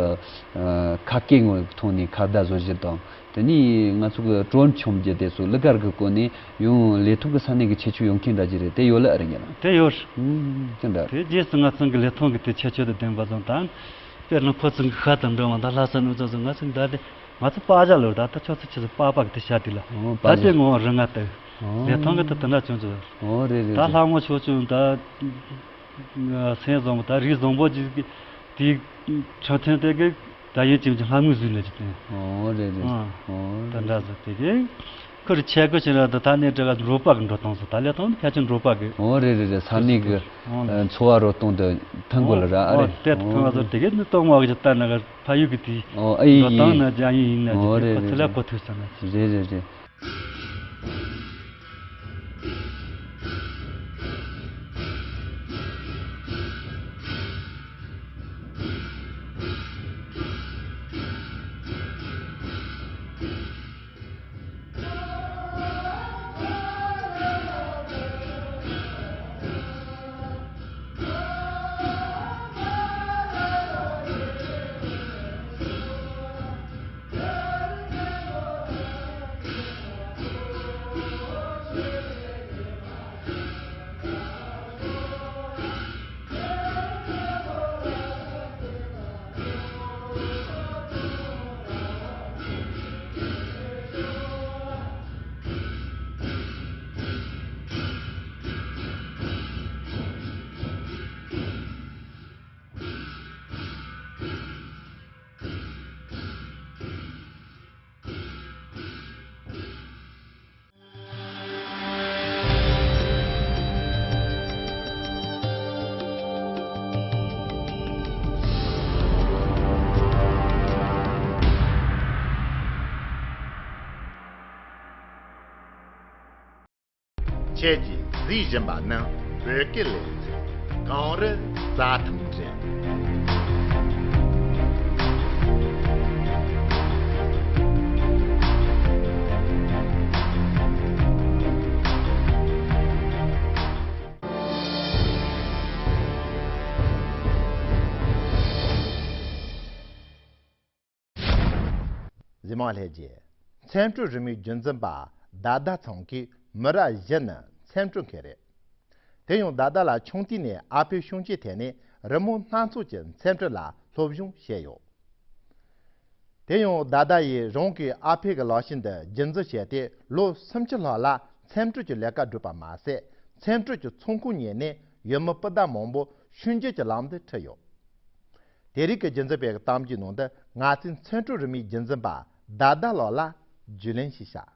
ཁ་སྐད་ངོས་ཐོག་ནས་ཁ་བརྡ་བཟོ་གཞི་དང་། དེ་ནས་ང་ཚོ་གི་ཀྲོན་ཆོམ་རྒྱུ་དེ་ཚོ་གླུ་གར་གི་སྐོར་ནས་ཡང་ལི་ཐང་གི་ས་གནས་ཀྱི་ཁྱད་ཆོས་ཡོད་མཁན་འདྲ་ཅིག་རེད་དེ་ཡོད་ལ་ཨ་རིང་ཡ་ལ། དེ་ཡོད། ཨུམ་དེ་འདྲ། དེ་རྗེས་སུ་ང་ཚང་གི་ལི་ཐང་གི་དེ་ཁྱད་ཆོས་དང་ལྡན་པ་ཙམ་དང་། དཔེར་ན་ཁོ་ཚང་གི་ཤ་དང་འདྲ་བ་ད་ལྷ་ས་ནུབ་ཙམ་ཙམ་ང་ཚང་ད་དེ་ང་ཚོ་པ་ཇ་ལོ་ད་ད་ཆོག་ཚོད་ཆེ་ཚོད་པ་པ་གི་དེ་ཤ་དེ་ལ། ཨོ་པ་ད་ཇ། དེ་ངོ་རི་ང་ལྟ། ཨོ། ལི་ཐང་གི་དེ་དེ་འདྲ་ཅུང་ཙམ། ཨོ་རེད་རེད་ད་རེད། ལྷ་མོ་ཆོག་ཆུང་ད། སེམས་བཟང་པོ་ད་རིགས་བཟང་པོ་ཅིག་གི་དེའི་ཁྲ་ཐོན་དེ་གི་ད་ཡིན་ཅིག་ཅིག་ལྷ་མོའི་གཟུགས་ལས་ཅིག་བསྟན། ཨོ་རེད་རེད། ཨང་། ཨོ་ད་རེད། འདྲ་ཟེར་དེ་གི་ཁོ་རི་ཆས་གོ་ཕྱིན་ར་ད་ད་ནས་འདྲ་ག་འབྲོག་པ་གི་འགྲོ་སྟངས་སུ་ད་ལས་ཐོང་ཕལ་ཆེར་འབྲོག་པ་གི། ཨོ་རེད་རེད་རེད། ས་གནས་གི་ཨང་། འཚོ་བ་རོལ་སྟངས་དེ་མཐུན་དགོས་ལ་ར་ཨ་ཨོ་རེད། དེ་ཐོང་བ་ཟེར་དེ་གི་ནི་གཏོང་བ་གི་ལྟ་ན་ག་ཕ་ཡུལ་གི་དེའི་ཨོ་ཨེ་ཡིན་འགྲོ་སྟངས་ཡིན། ན་རྒྱ་ཡིན་ཡིན་ན་ཨོ་རེད་ཁོ་ཚོ་རེད་ལ་རེད། གོ་ཐུབ་ས་ན་ཅི། རེད་རེད་རེད། ཁྱེད་ཀྱིས་གཟིགས་བཞིན་པ་ནི་བོད་སྐད་ལས་ཚན་གངས་རི་རྩྭ་ཐང་རེད། གཟིགས་མང་ལྷན་རྒྱས། མཚན་སྤྲོད་རིང་མོའི་རྒྱུན་འཛིན་པ་ཟླ་ཟླ་ཚང་གིས་མི་རབས་བཞི་ནི་མཚན་སྤྲོད་མཁན་རེད། དེ་ཡང་ཟླ་ཟླ་ལགས་ཆུང་དུས་ནས་ཨ་ཕའི་ཤུགས་རྐྱེན་ཐེབས་ནས་རི་མོ་སྣ་ཚོགས་ཀྱི་མཚན་སྤྲོད་ལ་སློབ་སྦྱོང་བྱས་ཡོད། དེ་ཡང་ཟླ་ཟླ་ཡིས་རང་གི་ཨ་ཕའི་གི་ལག་ཤེས་འདི་རྒྱུན་འཛིན་བྱས་ཏེ་ལོ་སུམ་ཅུ་ལྷག་ལ་མཚན་སྤྲོད་ཀྱི་ལས་ཀ་བསྒྲུབས་པ་མ་ཟད། མཚན་སྤྲོད་ཀྱི་ཚོང་ཁང་ཉོས་ནས་ཡུལ་མི་སྤུན་ཟླ་མང་པོ་ཤུལ་འཇོག་གི་ལམ་དུ་ཁྲིད་ཡོད། དེ་རིང་གི་རྒྱུན་འཛིན་པའི་གཏམ་རྒྱུད་ནང་དུ་ང་ཚོས་མཚན་སྤྲོད་རིང་མོའི་རྒྱུན་འཛིན་པ་ཟླ་ཟླ་ལགས་ལ་རྒྱུས་ལོན་ཞིག་བྱ།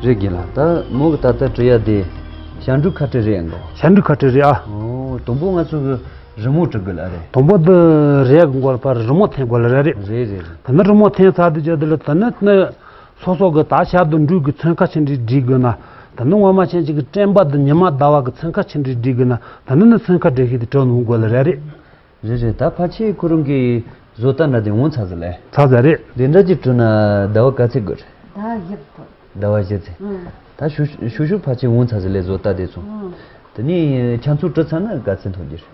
རེད་རྒན་ལགས། ད་མོ་གི་ད་ལྟ་བྲིས་ཡ་དེ་ཞབས་འབྲུ་ཁ་བྲལ་རེད་ཨང་གོ། ཞབས་འབྲུ་ཁ་བྲལ་རེད་ཨ། ཨོ། དང་པོ་ང་ཚོ་གི་རི་མོ་བྲི་དགོས་ལ་རེད། དང་པོ་འདི་རས་གི་མགོ་ལ་ཕར་རི་མོ་འཐེན་དགོས་ལ་རེད། རེད་རེད་རེད། དེ་ནི་རི་མོ་འཐེན་ཚར་དུས་ཅི་དེ་ལ་དེ་ནི་ནི་སོ་སོ་གི་ད་ཞབས་འདི་འབྲུ་གི་ཚོན་ཁ་ཆི་འདྲ་བྲིས་དགོས་ན། དེ་ནི་སྔོན་མ་ཆེན་ཅིག་གི་དྲན་པ་འདི་ཉི་མ་ཟླ་བ་གི་ཚོན་ཁ་ཆི་འདྲ་བྲིས་དགོས་ན། དེ་ནི་ནི་ཚོན་ཁ་འབྲི་ཤེས་དེ་བྲི་ནི་འོང་དགོས་ལ་རེད་རེད། རེད་རེད། ད་ཕལ་ཆེར་ཁོ་རང་གི་བཟོ་ལྟ་འདྲ་དེ་འོང་ཚར་ཟིག་ལེ། ཚར་ཟིག་རེད། དེ་འདྲ་ཅིག་བྲིས་ན་ཟླ་བ་ག་ཚོད་དགོས་རེད། ཟླ་བ་བཞི་ཐོག་ཟླ་བ་བཞི་ཚེ། ཨང་། ད་ཤུ་ཤུ་ཤུ་ཕལ་ཆེར་འོང་ཚར་ཟིག་ལེ་བཟོ་ལྟ་དེ་ཚོ། ཨང་། དེ་ནས་ཆ་ཚང་བྲིས་ཚར་ན་ག་ཚོད་ཐོགས་ཀྱི་རེད།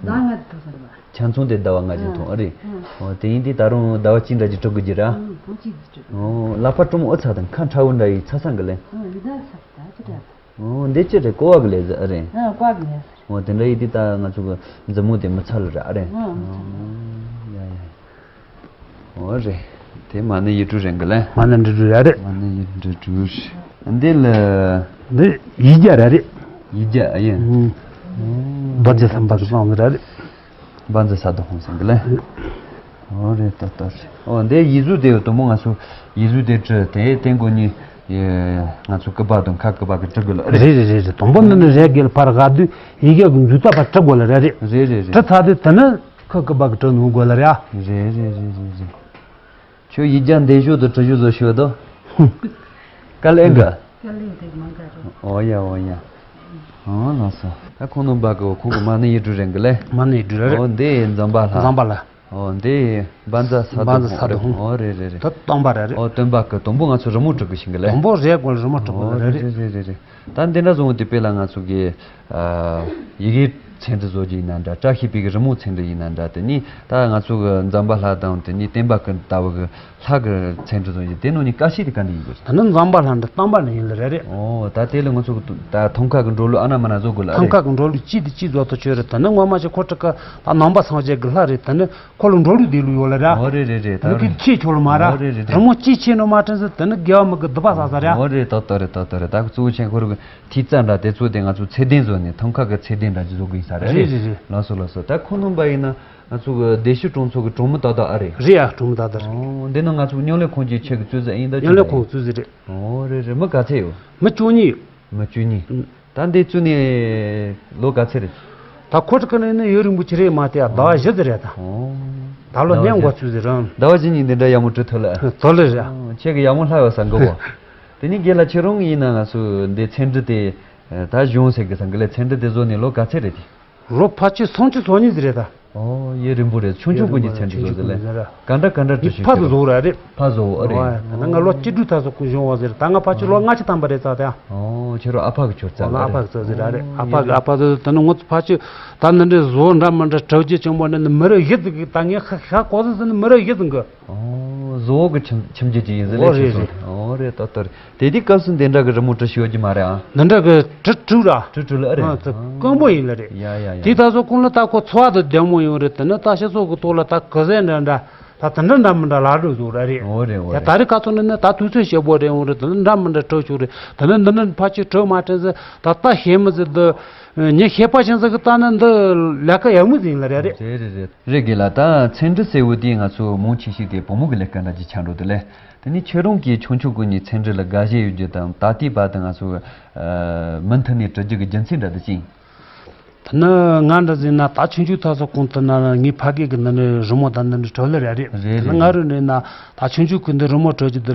ཟླ་ལྔ་ཐོགས་ཚར་བ། ཆ་ཚང་དེ་ཟླ་བ་ལྔ་ཅིག་ཐོགས་ཨ་རེད། ཨང་། ཨོ་དེ་ཡིན་དུས་ད་རུང་ཟླ་བ་གཅིག་འདྲ་ཅིག་བྲི་དགོས་ཀྱི་ར། ཨང་། ཟླ་བ་གཅིག་ཅིག་བྲི། ཨོ་ལག་པ་གྲུ་མོ་ཨོ་ཚ་དང་ཁ་ཁྲ་བོ་འདྲ་ཡི་ཚ་ཚང་གི་ལེ། ཨང་། ཡི་ད་ཚ་ད་ཅི་འདྲ། ཨོ་འདི་ཅི་རེད། ཀོ་བ་གི་ལས་ཟེར་ཨ་རེད། ཨ་ཀོ་བ་གི་ལས་ཟེར། ཨོ་དེ་འདྲ་ཡིན་དུས་ད་ང་ཚོ་གི་མཛུབ་མོ་དེ་མི་ཚ་ལ་ར་ཨ་རེད། ཨ་མི་ཚ་ལ། ཡ་ཡ། ཨོ་རེད། དེ་མ་ཎི་ཡིག་དྲུག་རེད་གི་ལེ། མ་ཎི་ཡིག་དྲུག་ར་རེད། མ་ཎི་ཡིག་དྲུག་འདི་ལ། འདི་ཡིག་བརྒྱ་ར་རེད། ཡིག་བརྒྱ་ཨ་ཡིན། ཨུམ། རྡོ་རྗེ་སེམས་དཔའ་གི་བླངས་ཟེར་ར་རེད། བཛྲ་སཏྭ་ཧཱུྃ་ཟེར་གི་ལེ། ཨོ་རེད་ད་ལྟ་རེད། ཨོ་འདི་ཡིག་གཟུགས་དེ་དུམ་བུ་ང་ཚོ་ཡིག་གཟུགས་དེ་བྲིས་དེ་སྟེང་སྒོ་ནས་ང་ཚོ་སྐུད་པ་དང་ཁ་སྐུད་པ་གི་བྲི་དགོས་ལ་རེད། རེད་རེད་རེད་རེད། དང་པོ་འདི་ནི་རས་བརྒྱད་ལ་ཕར་སྒང་དུས་ཡི་གེ་གི་མཛུབ་ཐག་པ་བྲི་དགོས་ལ་རེད་རེད། རེད་རེད་རེད། བྲིས་ཚར་དུས་དེ་ནི་ཁ་སྐུད་པ་གི་བྲི་ནུ་དགོས་ལ་རེད་ཨ། རེད་རེད་རེད་རེད་རེད། ཁྱོད་ཡིག་བརྒྱ་འདེབས་ཤོག་དང་བྲི་ཤོག་བཟོ་ཤོག་དང་། དཀའ་ལས་འགའ། དཀའ་ལས་དེ་མང་ག་རེད། ཨོ་ཡ་ཨོ་ཡ། ཨོ་ལགས་སོ། ད་ཁོང་རྣམ་པ་གི་ཁོང་གི་མ་ཎི་ཡིག་དྲུག་རེད་གི་ལེ། མ་ཎི་ཡིག་དྲུག་རེད། ཨོ་འདི་འཛོམས་པ་ལྷ། འཛོམས་པ་ལྷ། ཨོ་འདི་བཛྲ་སཏྭ་བཛྲ་སཏྭ་ཧཱུྃ་རེད། ཧཱུྃ། ཨོ་རེད་རེད་རེད། ད་སྟོན་པ་རེད་རེད། ཨོ་སྟོན་པ་གི་དུམ་བུ་ང་ཚོ་རི་མོ་བྲི་གི་ཤིང་གི་ལེ། དུམ་བུ་རས་བརྒྱད་ལ་རི་མོ་བྲི་དགོས་ལ་རེད་རེད། ཨོ་རེད་རེད་རེད་རེད། ད་འདི་འདྲ་བཟོ་འོང་དུས་དཔེ་ལ་ང་ཚོ་གི་ཨ་ཡི་གེ་ཚན་རིག་བཟོ་རྒྱུ་ཡིན་ན་འདྲ། བཀྲ་ཤིས་པའི་གི་རི་མོ་ཚན་རིག་ཡིན་ན་འདྲ། དེ་ནས་ད་ང་ཚོ་གི་འཛོམས་པ་ལྷ་དང་དེ་ནས་སྟོན་པ་གི་ལྟ་བུ་གི་ལྷ་གི་ཚན་རིག་བཟོ་རྒྱུ་དེ་ནང་ནས་དཀའ་ཤོས་དེ་ག་འདྲ་ཡིན་དགོས། ད་ནི་འཛོམས་པ་ལྷ་འདི་སྟོན་པ་ལ་ཡིན་ལ་རེད་རེད། ཨོ་ད་དེ་ལ་ང་ཚོ་གི་ད་ཐང་ཀ་གི་འགྲོ་ལུགས་ཨ་ན་མ་ན་བཟོ་དགོས་ལ་ཨ་ཐང་རེད། ཀ་གི་འགྲོ་ལུགས་གཅིག་དེ་གཅིག་བཟོ་ཐུབ་ཆོག་རེད། ད་ནི་སྔོན་མ་ཞིག་ཁོ་ཁྲི་ཀ་ད་ནང་པ་སངས་རྒྱས་གི་ལྷ་རེད། ད་ནི་ཁོ་ལ་འགྲོ་ལུགས་དེ་ལུགས་ཡོད་ལ་ར། ཨོ་རེད་རེད་རེད། ད་ནི་ད་གི་རེད། ཁྱེད་ཆོག་ལ་མ་ར། ཨོ་རེད་རེད་རེད། རི་མོ་གཅིག་ཆེ་ནོ་མ་དྲན་ཟེར་དེ་ནི་དགེ་བ་མི་དགེ་སྡིག་པ་བསགས་ས་ར། ཨོ་རེད། ད་ལྟ་རེད། ད་ལྟ་རེད། ད་གཙོ་བོ་ཆེན་ཁོ་རུ་གི་ཐིག་རྩ་འདྲ་དེ་ཚོ་དེ་ང་ཚོ་ཚད་ལྡན་བཟོ་ནས་ཐང་ཀ་གི་ཚད་ལྡན་འདྲ་ཅིག་བཟོ་དགོས་ཡིན་ས་རེད། རེད་རེད་རེད། ལགས་སོ་ལགས་སོ། ད་ཁོང་རྣམ་པ་ཡིན་ན་ང་ཚོ་གི་བདེ་སྐྱིད་གྲོང་ཚོ་གི་གྲོང་མི་ཏག་ཏག་ཨ་རེད། རེད་ཡ། གྲོང་མི་ཏག་ཏག་རེད། ཨོ་འདི་ནི་ང་ཚོ་གི་སྨྱུང་གནས་ཁང་གི་ཆེད་ཀྱི་རྩོད་ཟེར་ཡིན་ད། སྨྱུང་གནས་ཁང་གི་རྩོད་ཟེར་རེད། ཨོ་རེད་རེད། མི་ག་ཚད་ཡོད། མི་བཅུ་གཉིས་ཡོད། མི་བཅུ་གཉིས། ཨུ། ད་འདི་བཙུགས་ནས་ལོ་ག་ཚོད་རེད། ད་ཁོ་ཚོ་གི་ནི་ཡུན་རིང་པོ་ཅིག་རེད་མ་གཏོགས་ཟླ་བ་བཞི་ཙམ་རེད་ད། ཨོ། ད་ལོ་ཟླ་བ་ལྔའི་འགོ་བཞི་བཙུགས་ཟེར་རམ། ཟླ་བ་བཞི་གཉིས་འདི་འདྲ་ཡག་མོ་བྲིས་ཐུབ་ལ། ཐུབ་ལེ་རེད། ཨོ་ཁྱེད་ཀྱི་ཡག་མོ་ལྷག་ཡོད་ས་འགོ་བོ། དེ་ནི་རྒན་ལགས་ཁྱེད་རང་ཡིན་ན་ང་ཚོ་འདི་ཚན་རིག་དེ་ད་གཞུང་ཟེར་གི་ས་འགི་ལས་ཚན་རིག་དེ་བཟོ་ནས་ལོ་ག་ཚོད་རེད་དེ། ལོ་ཕལ་ཆེར་སུམ་ཅུ་སོ་གཉིས་ཙམ་རེད་ད། ཨོ་ཡུན་རིང་པོ་རེད། ཆུང་ཆུང་ཀུན་གྱིས་ཚན་རིག་བཟོ་ཟེར་ལེ། ག་འདྲ་ག་འདྲ་འདི་བྲིས་ཕ་ཤིང་ཚོ་བཟོ་ར་རེད། ཕ་བཟོ་ཨ་རེད། ཨོ་ད་ནི་ང་ལོ་བཅུ་དྲུག་ཐ་སོ་ཀུན་བྱུང་བ་ཟེར། ད་ང་ཕལ་ཆེར་ལོ་ལྔ་བཅུ་ཐམ་པ་རེད་ཙང་དེ། ཨོ་ཁྱེད་རང་ཨ་ཕ་གི་ཁྱོད་ཙང་ཨ་ཕ་གི་ཙང་ཟེར་ར་རེད། ཨ་ཕ་གི་ཨ་ཕ་ཟེར། ད་ནི་ངོ་ཚ་ཕལ་ཆེར་ད་ནི་འདྲའི་བཟོ་འདྲ་མི་འདྲ་གྲབས་རྒྱུ་ཆེན་པོ་ནི་ནི་མི་རབས་བཞི་ཙམ་གི། ད་ངས་ཧ་ཧ་གོ་ཟིན་ཟིན་ནི་མི་རབས་བཞི་ཙམ་གི། ཨོ་བཟོ་བོ་གི་ཁྱིམ་ཁྱིམ་རྒྱུད་ཅིག་ཡིན་ཟེར་ལེ། ཨོ་རེད་ཁྱེད་རེད། ཚོ་ཨོ་རེད། ད་ལྟ་རེད། དེ་དུས་སྐབས་སུ་འདི་འདྲ་གི་རི་མོ་བྲི་ཤེས་ཡོད་ཀྱི་མ་རེད་ཨ། འདི་འདྲ་གི་བྲི་བྲིས་ར། བྲི་བྲིས་ལ་ཨ་རེད། ཨ་ཙི་དཀོན་པོ་ཡིན་ལ་རེད། ཡ་ཡ་ཡ། དེ་ད་སོ་ཁོང་ལ་ད་ཁོ་འཚོ་བ་དང་བདེ་མོ་ཡོང་རེད། དེ་ནི་ད་སྤྱི་ཚོགས་ཀྱི་ཐོག་ལ་ད་ག་ཟེ་འདྲ་འདྲ་ ད་དེ་འདྲ་འདྲ་མི་འདྲ་ལ་འགྲོ་ཟུག་ར་རེད། འོ་རེད། འོ་ཡ། རེད། ད་རེས་ཁ་ཐོག་ནས་ནི་ད་དུས་ཚོད་ཞེ་པོ་རེད། འོ་རེད། དེ་ནི་འདྲ་མི་འདྲ་གྲོས་ཆོག་རེད། དེ་ནི་འདི་ནི་ཕལ་ཆེར་གྲོས་མ་དྲན་ཟེར། ད་ལྟ་ཤེས་མི་ཟེར་འདི། ཉི་ཤེས་པ་ཅན་ཟིག་གི་ལྟ་ན་འདི་ལས་ཀ་ཡག་མོ་ཟིག་ཡིན་ལ་རེད། རེད། རེད། རེད། རེད། རེད་དགེ་ལགས། ད་ཚན་རིག་ཟེར་བོ་དེ་ང་ཚོ་མང་ཆེ་ཤོས་དེ་བུ་མོ་གི་ལས་ཀ་འདྲ་ཅིག་ཆགས་འགྲོ་དེ་ལས། དེ་ནས་ཁྱོད་རང་གིས་ཆུང་ཆུང་ཀུན་ནས་ཚན་རིག་ལ་དགའ་ཞེན་ཡོད་རྒྱུ་དང་ད་ལྟའི་བར་དུ་ང་ཚོ་མུ་མཐུད་ནས་བྲི་རྒྱུ་གི་རྒྱུ་མཚན་འདྲ་དེ་ཅི་ཡིན། དེ་ནི་ང་འདྲ་ཟིག་ན་ད་ཆུང་ཆུང་ཐག་སོ་གོང་དུ་ན་ངའི་ཕ་སྐད་གི་འདི་ནི་རི་མོ་དང་འདི་འདྲ་བྲི་ལེ་ར་རེད། རེད། དེ་ནི་རེད། ང་རུ་ནས་ན་ད་ཆུང་ཆུང་གི་འདི་རི་མོ་བྲི་རྒྱུ་འདི་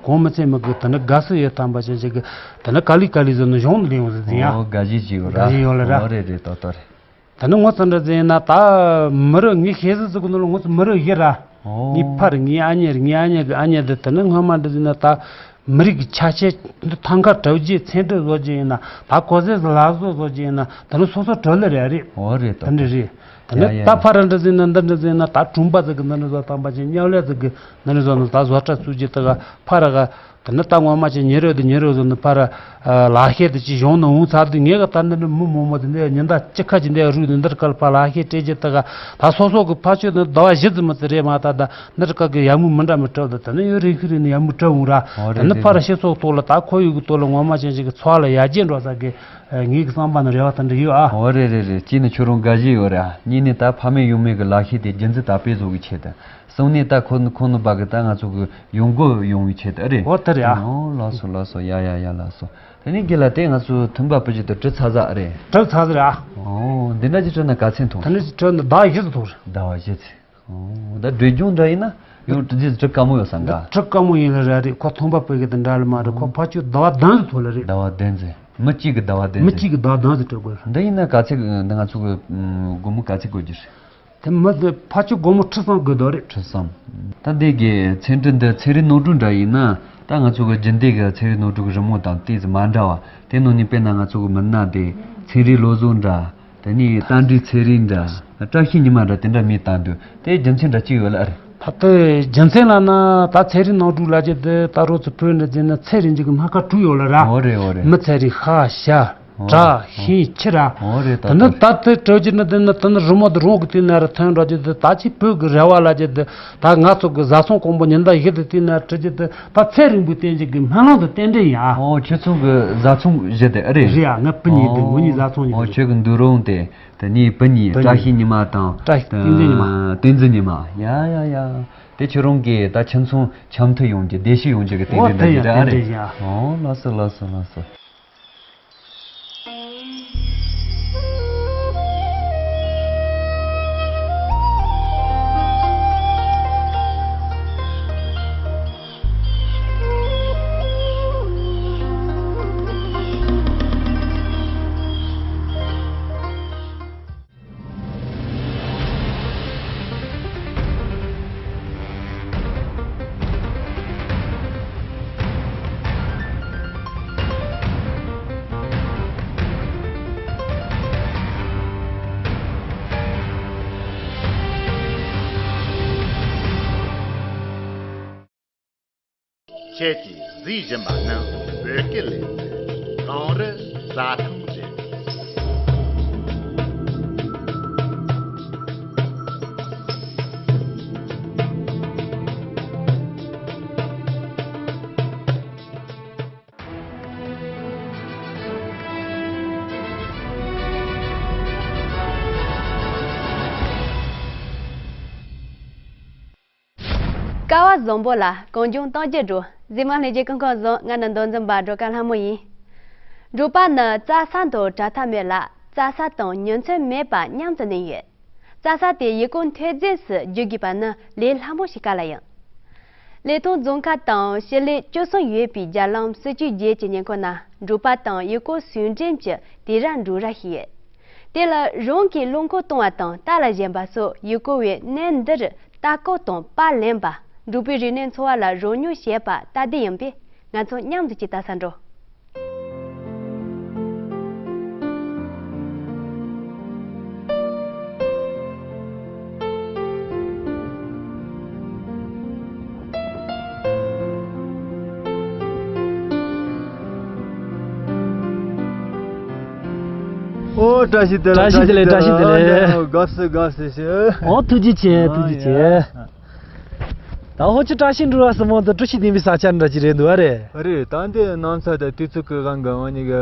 གོང་མི་ཚེ་མི་གི་དེ་ནི་དགའ་བསུ་ཡོད་དམ་པ་ཅན་ཞིག་གི་དེ་ནི་ག་ལི་ག་ལི་ཟིག་ནི་གཞུང་ལས་ཡོང་ཟིག་ཟིན་ཡ། ཨོ། དགའ་ཞེན་ཅིག་ཡོད་ར། དགའ་ཞེན་ཡོད་ལ་ར། ཨོ། རེད། རེད། ཏོ་ཏོ་རེད། ད་ནི་ངོ་ཚ་འདྲ་ཟེར་ན་ད་མི་རུ་ངའི་ཤེས་གཟུགས་ཟིག་ནོ་ལ་ངོ་ཚ་མི་རུ་ཡི་ར། ཨོ། ངའི་ཕ་རེད། ངའི་ཨ་མྱེས་རེད། ངའི་ཨ་མྱེས་གི་ཨ་མྱེས་དེ་ད་ནི་སྔོན་མ་འདྲ་ཟེར་ན་ད་མི་རིགས་ཀྱི་ཆ་ཤས་འདི་ཐང་ཁ་གྲབས་རྗེས་ཚན་ཁྲིད་བཟོ་རྒྱུ་ཡིན་ན། ད་གོ་ཟས་ལ་བཟོ་བཟོ་རྒྱུ་ཡིན་ན་ད་ནི་སོ་སོ་གྲོལ་ལེ་རེད་རེད། ཨོ་རེད། ད་འདྲ་རེད། ད་ནི་ཡ་ཡ་ད་ཕ་ར་འདྲ་ཟེར་ན་འདི་འདྲ་ཟེར་ན་ད་གྲོང་པ་ཟིག་གི་འདི་འདྲ་བཟོ་དང་པ་ཅན་མཉམ་ལས་ཟིག་གི་འདི་འདྲ་བཟོ་ན་ད་བཟོ་གྲྭ་བཙུགས་རྒྱུ་ད་ག་ཕ་ར་ག་དེ་ནི་ད་ངོ་མ་ཅིག་ཉེ་རོ་དེ་ཉེ་རོ་ཟེར་ནི་ཕར་ལག་ཤེས་དེ་ཅིག་གཞུང་ནང་འོང་ཚར་དུས་ངས་ག་ད་འདི་ནི་མི་མོ་མོ་དེ་འདི་ཉི་ཟླ་གཅིག་ཁ་ཅིག་འདི་རུས་དེ་འདིར་སྐལ་པ་ལག་ཤེས་སྤྲད་རྒྱུ་ད་ག་ད་སོ་སོ་གི་ཕ་ཆོས་དེ་ཟླ་བ་བཞི་ཙམ་དེ་རེད་མ་ད། ད་འདིར་སྐལ་གི་ཡག་མོ་མི་འདྲ་མི་སྤྲད་ད་དེ་ནི་ཡོད་རེ་ཤི་རེ་ནི་ཡག་མོ་སྤྲད་འོང་ར། ཨོ་དེ་རེད། ནི་རེད། ཕར་རེད། སྤྱི་ཚོགས་ཐོག་ལ་ད་ཁོར་ཡུག་གི་ཐོག་ལ་ངོ་མ་ཅན་ཞིག་གི་འཚོ་བ་ལ་ཡར་རྒྱས་འགྲོ་ས་གི་ངའི་གི་བསམ་པ་ནི་རེ་བ་དེ་འདྲ་ཡོད་ཨ། ཨོ་རེད་རེད་རེད། གཅིག་ནི་ཁྱོད་རང་དགའ་ཞེན་ཡོད་ར། གཉིས་ནི་ད་ཕ་མེས་ཡུམ་མེས་གི་ལག་ཤེས་དེ་རྒྱུན་འཛིན་དར་སྤེལ་བཟོ་གི་ཆེད་དུ། གསུམ་ནས་ད་ཁོ་ཁོང་རྣམ་པ་གི་ད་ང་ཚོ་གི་ཡོང་སྒོ་ཡོང་བའི་ཆེད་དུ་ཨེ་རེད། འོ་དེ་རེད་ཨ། ཨོ་ལགས་སོ་ལགས་སོ། ཡ་ཡ་ཡ་ལགས་སོ། དེ་ནས་རྒན་ལགས་དེ་ང་ཚོ་ཐུམ་པ་སྤུ་ཅིག་ཏུ་གྲི་ཚ་ཟ་ཨེ་རེད། གྲི་ཚ་ཟ་རེད་ཨ། ཨོ་འདི་འདྲ་ཅིག་གྲི་ན་ག་ཚད་མཐོང་། དེ་ནས་ཅིག་གྲི་ན་ཟླ་བ་བཞི་ཙམ་མཐོང་རེད། ཟླ་བ་བཞི་ཙམ། ཨོ་ད་འགྲོས་སྦྱོང་འདྲ་ཡིན་ན་ཡང་གྲི་རྫས་གྲི་དཀའ་མོ་ཡོད་ས་འདྲ། གྲི་དཀའ་མོ་ཡིན་ལ་ར་རེད། ཁོ་ཐུམ་པ་སྤུ་གི་དེ་འདྲ་ལ་མ་རེད། ཁོ་ཕ་ཆོས་ཟླ་བ་བདུན་ཙམ་མཐོང་ལ་རེད། ཟླ་བ་བདུན་ཙམ། མི་གཅིག་གི་ཟླ་བ་བདུན་ཙམ། མི་གཅིག་གི་ཟླ་བ་བདུན་ཙམ་གྲི་དགོས། འདི་ཡིན་ན་ག་ཚད་འདི་ང་ཚོ་གི་སྒོར་མོ་ག་ཚད་དགོས་རྒྱུ་རེད། དེ་མི་དེ་ཕ་ཆོས་སྒོར་མོ་ཁྲི་གསུམ་དགོས་འདུག་རེད། ཁྲི་གསུམ། ད་འདི་གི་ཚན་རིག་འདི་ཚན་རིག་ནོར་འཁྲུལ་འདྲ་ཡིན་ན་ད་ང་ཚོ་གི་རྒྱུན་ལྡན་གི་ཚན་རིག་ནོར་འཁྲུལ་གི་རི་མོ་དང་ཏོག་ཙམ་མ་འདྲ་བ། དེ་ནང་ནས་དཔེར་ན་ང་ཚོ་གི་མི་སྣ་དེ་ཚན་རིག་བློ་བཟང་འདྲ། དེ་ནས་རྟ་མགྲིན་ཚེ་རིང་འདྲ། བཀྲ་ཤིས་ཉི་མ་འདྲ་དེ་འདྲ་མིང་བཏགས་འདུག་དེ་རྒྱུ་མཚན་འདྲ་ཅིག་ཡོད་ལ་ཨེ་རེད། ད་ལྟའི་རྒྱུ་མཚན་ལ་ན་ད་ཚན་རིག་ནོར་འཁྲུལ་ལབ་རྒྱུ་དེ་ད་རོ་ཚོ་བོད་འདི་རྫས་ན་ཚེ་རིང་གཅིག་གི་སྣ་ཁ་དྲུག་ཡོད་ལ་ར། འོ་རེད་འོ་རེད། མི་ཚེ་རིང་ཤ་ཤ། ཨོ། བྲག་ཤིང་ཁྱི་ར། ཨོ་རེད་ད། དེ་ནི་ད་ད་དེ་སྤྲོད་རྒྱུ་ནི་དེ་ནི་དེ་ནི་རི་མོ་དེ་རང་གི་དེ་ནས་ར་ཐོན་འགྲོ་རྒྱུ་དེ་ད་ཅི་བོད་ཀྱི་རེ་བ་ལ་རྒྱུ་དེ་ད་ང་ཚོ་གི་བཟའ་ཚང་གོང་པོ་ཉི་ཟླ་བཞི་དེ་དེ་ནས་བྲི་རྒྱུ་དེ་ད་ཚེ་རིང་པོའི་བསྟན་བཅོས་ཀྱི་སྨོན་ལམ་དུ་རྟེན་འབྲེལ་ཡིན་ཨ། ཨོ་ཁྱོད་ཚོ་གི་བཟའ་ཚང་བཞི་དེ་ཨེ་རེད། རེད་ཨ། ང་སྤུན་གཉིས་དེ་ངོ་གཉིས་བཟའ་ཚང་གཉིས། ཨོ་ཁྱོད་ཀྱི་འདུག་རུང་དེ་དེ་ནི་སྤུན་གཉིས། སྤུན་གཉིས། བཀྲ་ཤིས་ཉི་མ་དང་། བཀྲ་ཤིས་བསྟན་འཛིན་ཉི་མ། བསྟན་འཛིན་ཉི་མ། ཡ་ཡ་ཡ། དེ་ཁྱོད་རང་གི་ད་ཁྱིམ་ཚང་འཆམ་མཐུན་ཡོང་རྒྱུ་བདེ་སྐྱིད་ཡོང་རྒྱུ་གི་རྟེན་འབྲེལ་འདྲ་ཞིག་རེད་ཨ། རྟེན་འབྲེལ་ཡིན། ཨོ་ལགས་སོ་ལགས་སོ་ལགས་སོ། ཁྱེད་ཀྱིས་གཟིགས་བཞིན་པ་ནི་བོད་སྐད་ལས་ཚན། གངས་རི་རྩྭ་ཐང་རེད། ཀ་བ་བཟང་པོ་ལ་གངས་ལྗོངས་གཏམ་རྒྱུད་འགྲོ། གཟིགས་མོ་ལྷན་རྒྱས་སྐུ་ཁམས་བཟང་། ང་ནི་མདོ་འཛིན་པ་སྒྲོལ་དཀར་ལྷ་མོ་ཡིན། འབྲོག་པ་ནི་རྩྭ་ས་དང་བྲལ་ཐབས་མེད་ལ། རྩྭ་ས་དང་ཉིན་མཚན་མེད་པར་མཉམ་དུ་གནས་ཡོད། རྩྭ་ས་དེ་ཡུལ་སྐོར་འཐུས་ཚང་ཞིག་བསྒྱུར་དགོས་པ་ནི་ལས་སླ་མོ་ཞིག་ག་ལ་ཡིན། ལི་ཐང་རྫོང་ཁག་དང་སྤྱི་ལེ་བཅུ་གསུམ་ཡོད་པའི་རྒྱ་ལམ་སྲིད་ཇུས་བརྒྱད་ཀྱི་ཉེ་འཁོར་ན་འབྲོག་པ་དང་ཡུལ་སྐོར་ཟུང་འབྲེལ་གྱི་དུས་རབས་འབྲོག་ར་ཞིག་ཡོད། དེ་ལ་རང་གིས་རླངས་འཁོར་གཏོང་བ་དང་རྟ་ལ་ཞོན་པ་སོགས་ཡུལ་སྐོར་བས་གནས་འདིར་ལྟ་སྐོར་དང་པར་ལེན་པ། འབྲོག་པའི་རིག་གནས་འཚོ་བ་ལ་རོལ་མྱོང་བྱེད་པ་སྟབས་བདེ་ཡིན་པས་ང་ཚོ་མཉམ་དུ་ཅིག་ལྟ་ས་འགྲོ། ཨོ་བཀྲ་ཤིས་བདེ་ལེགས། བཀྲ་ཤིས་བདེ་ལེགས། བཀྲ་ཤིས་བདེ་ལེགས། ཨོ་དགའ་བསུ་དགའ་བསུ་ཞུ། ཨོ་ཐུགས་རྗེ་ཆེ། ཐུགས་རྗེ་ཆེ། ཨོ་ཡ། ད་ཧོ་ཅི་བཀྲ་ཤིས་འགྲུལ་བ་སི་མོ་དུ་བཀྲ་ཤིས་བདེ་བའི་ས་ཆ་འདྲ་ཅིག་རེད་འདུག་ཨ་རེད། རེད། ད་འདི་གནམ་ས་དང་དུས་ཚོད་ཀྱི་དབང་གིས་འོ་ཉི་གི་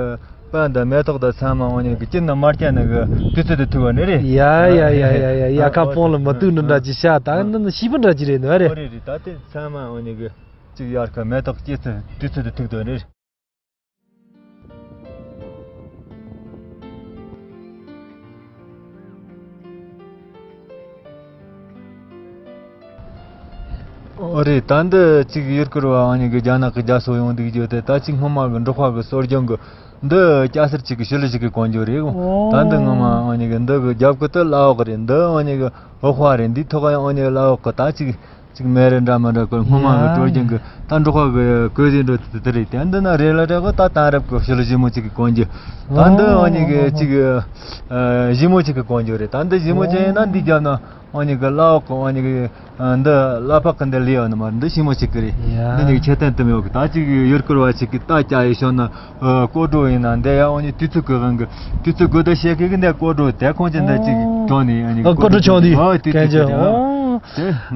པན་དང་མེ་ཏོག་དང་ཚང་མ་འོ་ཉི་གི་སྐྱིད་ན་མར་རྒྱ་ནི་གི་དུས་ཚོད་དུ་ཐུག་པ་ནི་རེད། ཡ་ཡ་ཡ་ཡ་ཡ། ཡ་ཁ་སྤོང་ལ་མི་ཐུག་ནི་འདྲ་ཅིག་ཤ་ད་ནི་ཤིས་པ་འདྲ་ཅིག་རེད་འདུག་ཨ་རེད། ཨོ་རེད་རེད། ད་དེ་ཚང་མ་འོ་ཉི་གི་ཅིག་ཡར་ཁ་མེ་ཏོག་སྐྱེ་ཚུལ་དུས་ཚོད་དུ་ཐུག་དོ་རེད། ཨོ་རེད། ད་འདི་གཅིག་ཡུལ་སྐོར་བ་ཨང་གཉིས་ཀྱི་རྒྱ་ནག་གི་རྒྱ་སོ་ཡོང་འདུག་རྒྱུ་དེ་ད་གཅིག་སྔོན་མ་གི་འབྲོག་པ་གི་སྲོལ་རྒྱུན་གི་འདི་སྐྱ་སེར་གཅིག་གི་ཤུལ་ལུ་ཞིག་གི་གོན་རྒྱུ་རེད། ད་འདི་སྔོན་མ་ཨང་གཉིས་ཀྱི་འདི་གི་རྒྱབ་གི་དེ་བླ་འོག་རེད། འདི་ཨང་གཉིས་ཀྱི་འོག་པ་རེད། འདི་ཐོག་ཡང་ཨང་གཉིས་ཀྱི་བླ་འོག་གི་ད་གཅིག་གཅིག་མེ་རེ་འདྲ་མི་འདྲ་ཀོ་སྔོན་མ་གི་སྲོལ་རྒྱུན་གི་ད་འབྲོག་པ་གི་གོས་ཟིན་འགྲོ་དེ་དེ་རེད། དེ་འདི་ན་རེ་ལ་རེ་གི་ད་དེང་རབས་གི་ཤུལ་ལུ་ཞི་མོ་གཅིག་གི་གོན་རྒྱུ། ད་འདི་ཨང་གཉིས་ཀྱི་གཅིག་ཞི་མོ་གཅིག་གི་གོན་རྒྱུ་རེད། ད་འདི་ཞི་མོ་གཅིག་ཡིན་ན་འདི་རྒྱབ་ན་ཨང་གཉིས་ཀྱི་བླ་འོག་གི་ཨང་གཉིས་ཀྱི་འདི་བླ་འཕགས་གི་འདི་ལི་ཡོད་ནི་མ་རེད། འདི་ཞི་མོ་གཅིག་གི་རེད། འདི་གཉིས་ཀྱི་ཁྱད་ལྡན་དུ་མི་ཡོད་གི། ད་གཅིག་ཡུལ་སྐོར་བ་གཅིག་གི་ད་ཀྱ་ཡི་ཤོད་ན་ཀོ་ཀྲོ་ཡིན་ན་འདི་ཡ་ཨང་གཉིས་དུས་ཚོད་གི་དབང་གི་དུས་ཚོད་གི་ད་བཤད་གི་གི་འདི་ཀོ་ཀྲོ་དེ་ཁོང་ཅི་འདི་གཅིག་གྲོ་ནི་ཨང་གཉིས་ཀོ་ཀྲོ་ཆོག་འདི་ཨོ་དེ་དེ་དེ་ཨོ།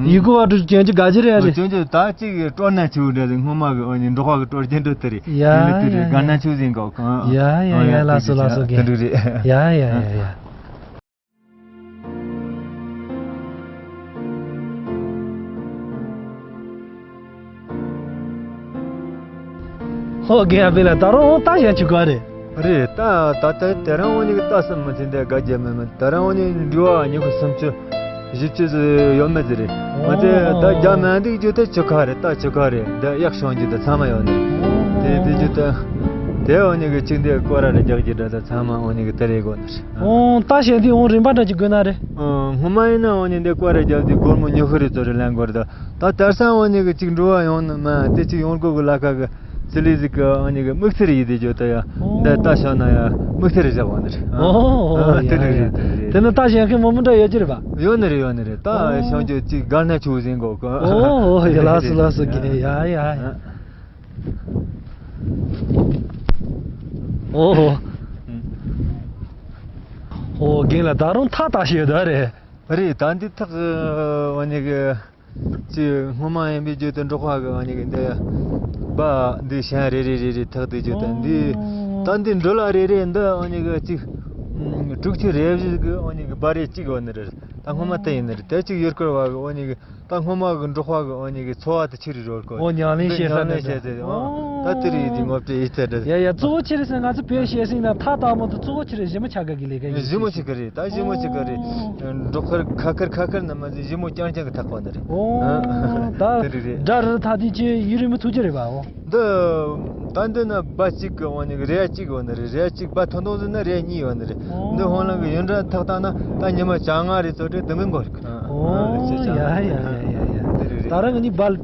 ཡི་གུ་བ་དུ་ཅན་གྱི་ག་ཅི་རེད་ཨ་རེད། ཅན་གྱི་ད་ཅིག་སྤྲོ་ན་ཆུ་འདྲ་ཟིག་སྔོན་མ་གི་ཨོ་ནི་འབྲོག་པ་གི་སྤྲོ་རྒྱན་འདྲ་དེ་རེད། ཡ་ཡ་ཡ་ཡ། ག་ན་ཆུ་ཟིན་གོ་གང་། ཡ་ཡ་ཡ། ལགས་སོ་ལགས་སོ། དེ་རེད། ཡ་ཡ་ཡ་ཡ། ཧོ་རྒན་ཨ་པེ་ལ་ད་རུང་ད་ཞན་ཆུ་ག་རེད། རེད། ད་ད་ལྟ་དེ་རིང་འོ་ནི་གི་ལྟ་བསམ་མི་ཚེ་འདི་དགའ་རྒྱུ་མེད་མོད། དེ་རིང་འོ་ནི་འགྲོ་བ་ཉི་ཤུ་སུམ་ཅུ་བཞི་བཅུ་ཡོད་མེད་ཟེར་རེད། ང་ཚོས་ད་རྒྱ་མ་འདུག་རྒྱུ་དེ་ཆུ་ཁ་རེད། ད་ཆུ་ཁ་རེད། འདི་གཡག་ཤོང་རྒྱུ་དེ་ཚང་མ་ཡོད་ནི་རེད། དེ་དེ་རྒྱུ་དེ་དེ་འོ་ནི་གི་ཅིག་འདི་སྐོར་ར་རེ་རྒྱག་རྒྱུ་འདྲ་ད་ཚང་མ་འོ་ནི་གི་དེ་རེད་དགོས་ནི་རེད། ཨོ་ད་ཞན་དེ་འོང་རིན་པ་འདྲ་ཅིག་དགོས་ན་རེད། ཨོ་སྔོན་མ་ཡིན་ན་འོ་ནི་འདི་སྐོར་ར་རྒྱག་དུས་སྒོར་མོ་ཉི་ཤུ་རེ་ཙམ་རེ་ལེན་དགོས་རེད། ད་ད་དེང་སང་འོ་ནི་གི་ཅིག་འགྲོ་བ་ཡོང་ནི་མ་དེ་ཅིག་ཡོང་སྒོ་གི་ལ་ཁ་གི་ཚི་ལི་ཟིག་གི་འོ་ནི་གི་དམིགས་བསལ་ཡིན་དེ་ཇོ་ད་ཡ་འདི་ད་ཤོག་ན་ཡ་དམིགས་བསལ་བཞག་འོ་ནི་རེད། ཨོ་ཨོ་དེ་ཡ་རེད་ཡ། རེད་དེ་རེད། དེ་ནི་ད་གཞན་ཁའི་མི་མི་འདྲ་ཡོད་ཀྱི་རེད་པ། ཡོད་ནི་རེད། ཡོད་ནི་རེད། ད་ཤོང་རྒྱུ་ཅིག་གར་ན་ཆུ་ཟིན་གོ་གི། ཨོ་ཨོ་ཡ་ལགས་སོ་ལགས་སོ་རྒན། ཡ་ཡ་ཡ། ཨོ་ཨོ་ཨོ་རྒན་ལ་ད་རུང་ཐག་ཐག་ཤེས་ཡོད་ད་རེད། རེད། ད་འདི་ཐག་འོ་ནི་གི་ཅི་སྔོན་མ་ཡིན་པའི་རྒྱུ་དེ་འབྲོག་པ་གི་འོ་ནི་གི་འདི་བ་འདི་ཞན་རེ་རེ་རེ་རེ་ཐག་དེ་རྒྱུ་དེ་འདི་ད་འདི་འབྲུ་ལ་རེ་རེ་འདི་འོ་ནི་གི་ཅི་དྲུག་ཅུ་རེ་བཞི་གི་འོ་ནི་གི་བ་རེ་གཅིག་འོ་ནི་རེད། ད་སྔོན་མ་དེ་ཡིན་ནི་རེད། དེ་གཅིག་ཡུལ་སྐོར་བ་གི་འོ་ནི་གི་ད་སྔོན་མ་གི་འབྲོག་པ་གི་འོ་ནི་གི་འཚོ་བ་དེ་ཆི་རེ་རོལ་གོ། ཨོ་ཉང་ལེན་བཤད་ས་ཉང་ལེན་བཤད་དེ། ཨོ་ད་དེ་རེད། འདི་ངོ་སྤྲད་ཡིད་ཚད་འདྲ། ཡ་ཡ། གཙོ་བོ་ཆི་རེད་ཟེར་ན་ང་ཚོ་བོད་བཤད་སྲིད་ན་ཐག་བཏགས་མོ་དེ་གཙོ་བོ་ཆི་རེད། ཞི་མོ་ཆ་ག་གི་ལས་ཀ་ཡིན། ཞི་མོ་ཆ་ག་རེད། ད་ཞི་མོ་ཆ་ག་རེད། འབྲོག་ཁར་ཁ་ཁར་ཁ་ཁར་ན་མ་ཟིན་ཞི་མོ་རྐྱང་རྐྱང་གི་ཐག་པ་འདི་རེད། ཨོ་ད་དེ་རེད་རེད། དགྲ་རུ་ཐག་དེ་ཅི་ཡུ་རི་མི་ཐུག་རྒྱུ་རེད་པ། ཨོ་འདི་ད་འདི་ན་བ་གཅིག་གི་འོ་ནི་རེ་གཅིག་ཡོད་ནི་རེད། རེ་གཅིག་བ་ཐོན་ཐོན་ཟིན་ན་རེ་གཉིས་ཡོད་ནི་རེད། ཨོ་འདི་ཧོང་ལང་གི་ཡུན་འདྲ་ཐག་བཏང་ན་ད་ཉི་མ་བཅོ་ལྔ་རེ་ཙོ་དེ་དུ་མི་འགོར། ཨོ་ཡ་ཡ་ཡ་ཡ་ཡ། ད་རང་གི་ནི་སྦལ།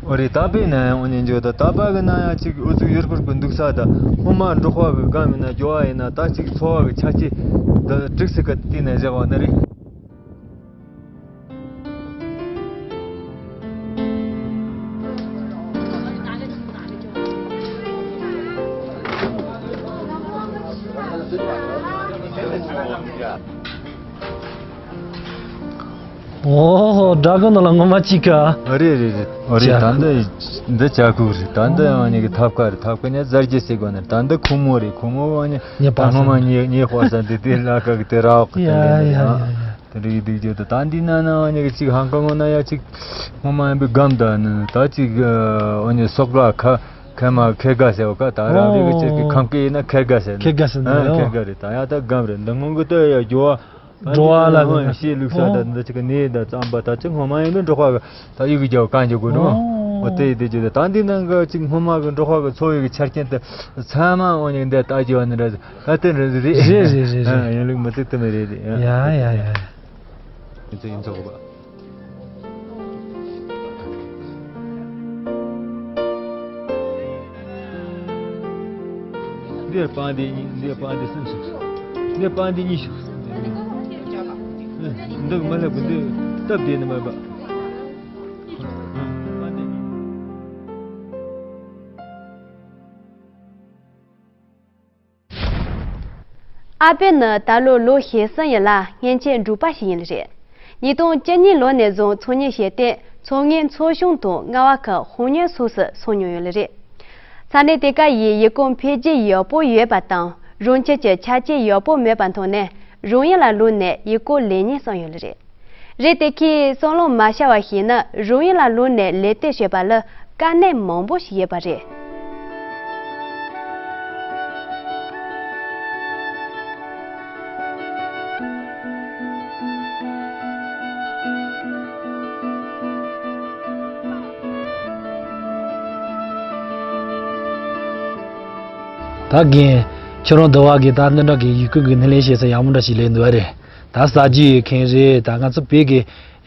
ཨོ་རེད། ད་པའི་ན་ཡང་འོ་ནི་འཇོ་ད་ད་པ་གི་ན་ཡང་ཅིག་ཨུ་ཚུགས་ཡུལ་སྐོར་གི་འདུག་ས་ད་སྔོན་མ་འབྲོག་པ་གི་སྒང་མིན་ན་རྒྱོ་བ་ཡིན་ན་ད་ཅིག་འཚོ་བ་གི་ཆ་རྐྱེན་ད་འགྲིག་སི་ཀ་དེ་ན་བཞག་བ་ན་རེད། ཨོ་ཧོ། དགྲ་གི་ནང་ལ་ངོ་མ་གཅིག་ག། རེད་རེད་རེད། ཨོ་རེད། ད་འདི་འདི་ཇ་ཁུག་རེད། ད་འདི་ཨ་ནི་གི་ཐབ་ཀ་རེད། ཐབ་ཀ་ནི་གཟར་རྒྱས་ཟེར་གོ་ནི། ད་འདི་ཁུག་མོ་རེད། ཁུག་མོ་ཨ་ནི་ད་སྔོན་མ་ཉེ་ཉེ་ཧོ་ས་འདི་དེ་ལ་ཀ་གི་དེ་ར་ཨོ་གི་དེ་ལ་ཡ་ཡ་ཡ་ཡ། དེ་འདྲ་ཡི་སྡིག་རྒྱུ་དེ་ད་འདི་ན་ན་ཨ་ནི་གི་གཅིག་ཧང་ཀང་ན་ཡ་གཅིག་སྔོན་མ་ཡིན་པའི་སྒམ་ད་ནི་ད་གཅིག་ཨ་ནི་སོག་ལ་ཁ་ཁ་མ་ཁེ་ག་ཟེར་བ་ཀ་ད་རང་རེ་གི་གཅིག་གི་ཁང་ཀེ་ཡིན་ན་ཁེ་ག་ཟེར་ནི། ཁེ་ག་ཟེར་ནི་ཨ་རེད། ཁེ་ག་རེད། ད་ཡ་ད་སྒམ་རེད། འདི་སྔོན་གི་ད་ཡ་རྒྱུ་བ། འགྲོ་བ་ལ་ཨོ་ཤེས་ལུགས་ས་ད་འདི་ཅིག་གནས་ད་རྩམ་པ་ད་ཅིག་སྔོན་མ་ཡིན་ན་འབྲོག་པ་གི་ད་ཡུག་རྒྱག་གང་རྒྱག་དགོས་ནོ། ཨོ་དེ་ཡི་དེ་རྒྱུ་ད་ད་འདི་ནང་གི་ཅིག་སྔོན་མ་གི་འབྲོག་པ་གི་འཚོ་བའི་གི་ཆ་རྐྱེན་དེ་ཚང་མ་ཨོ་ནི་འདི་ལྟ་རྒྱུ་བ་ནི་རེད། ད་དེ་རེད་རེད་རེད་རེད་རེད། ཡིན་ལུགས་མི་ཚིག་དེ་མི་རེད་རེད། ཡ་ཡ་ཡ། ཡིན་ཚོ་ཡིན་ཚོ་གོ་བ། འདིར་སྤང་སྡེ་གཉིས། འདིར་སྤང་སྡེ་གསུམ་ཞིག་འདིར་སྤང་སྡེ་གཉིས་ཞིག་འདུག་མ་ལྷག་པ་འདི་སྟབས་བདེ་ནི་མ་པ། སྤང་སྡེ་གཉིས། ཨ་པེ་ནི་ད་ལོ་ལོ་ཞེ་གསུམ་ཡིན་ལ་སྔན་ཆད་འབྲོག་པ་ཞིག་ཡིན་ལ་རེད། ཉིས་སྟོང་བཅུ་གཉིས་ལོ་ནས་བཟུང་འཚོ་གཉེར་བྱས་ཏེ་ མཚོ་སྔོན་མཚོ་གཞུང་དང་རྔ་བ་ཁུལ་ཧོང་ཉོན་སོགས་སུ་སོང་མྱོང་ཡོད་ལེ་རེད། ས་གནས་དེ་ག་ཡི་ཡུལ་སྐོར་འཕེལ་རྒྱས་ཡག་པོ་ཡོད་པ་དང་རང་རྒྱལ་གྱི་ཆ་རྐྱེན་ཡག་པོ་མེད་པ་མཐོང་ནས་རང་ཡུལ་ལ་ལོག་ནས་ཡུལ་སྐོར་ལས་ཉེན་བསམ་ཡོད་ལེ་རེད། རེད་དེ་ཁྱེད་བསམ་བློ་མ་ཤར་བ་ཞིག་ནི་རང་ཡུལ་ལ་ལོག་ནས་ལས་གཏོད་བྱེད་པ་ལ་དཀའ་གནད་མང་པོ་ཞིག་ཡོད་པ་རེད། ད་རྒན། ཁྱོད་རང་འདི་བ་གི་ད་འདི་འདྲ་གི་ཡུལ་སྐོར་གི་སྣེ་ལེན་བྱེད་ས་ཡག་མོ་འདྲ་ཞིག་ལས་འདུག་རེད། ད་ཟ་རྒྱུ་ཡོད་མཁན་རེད། ད་ང་ཚོ་བོད་ཀྱི་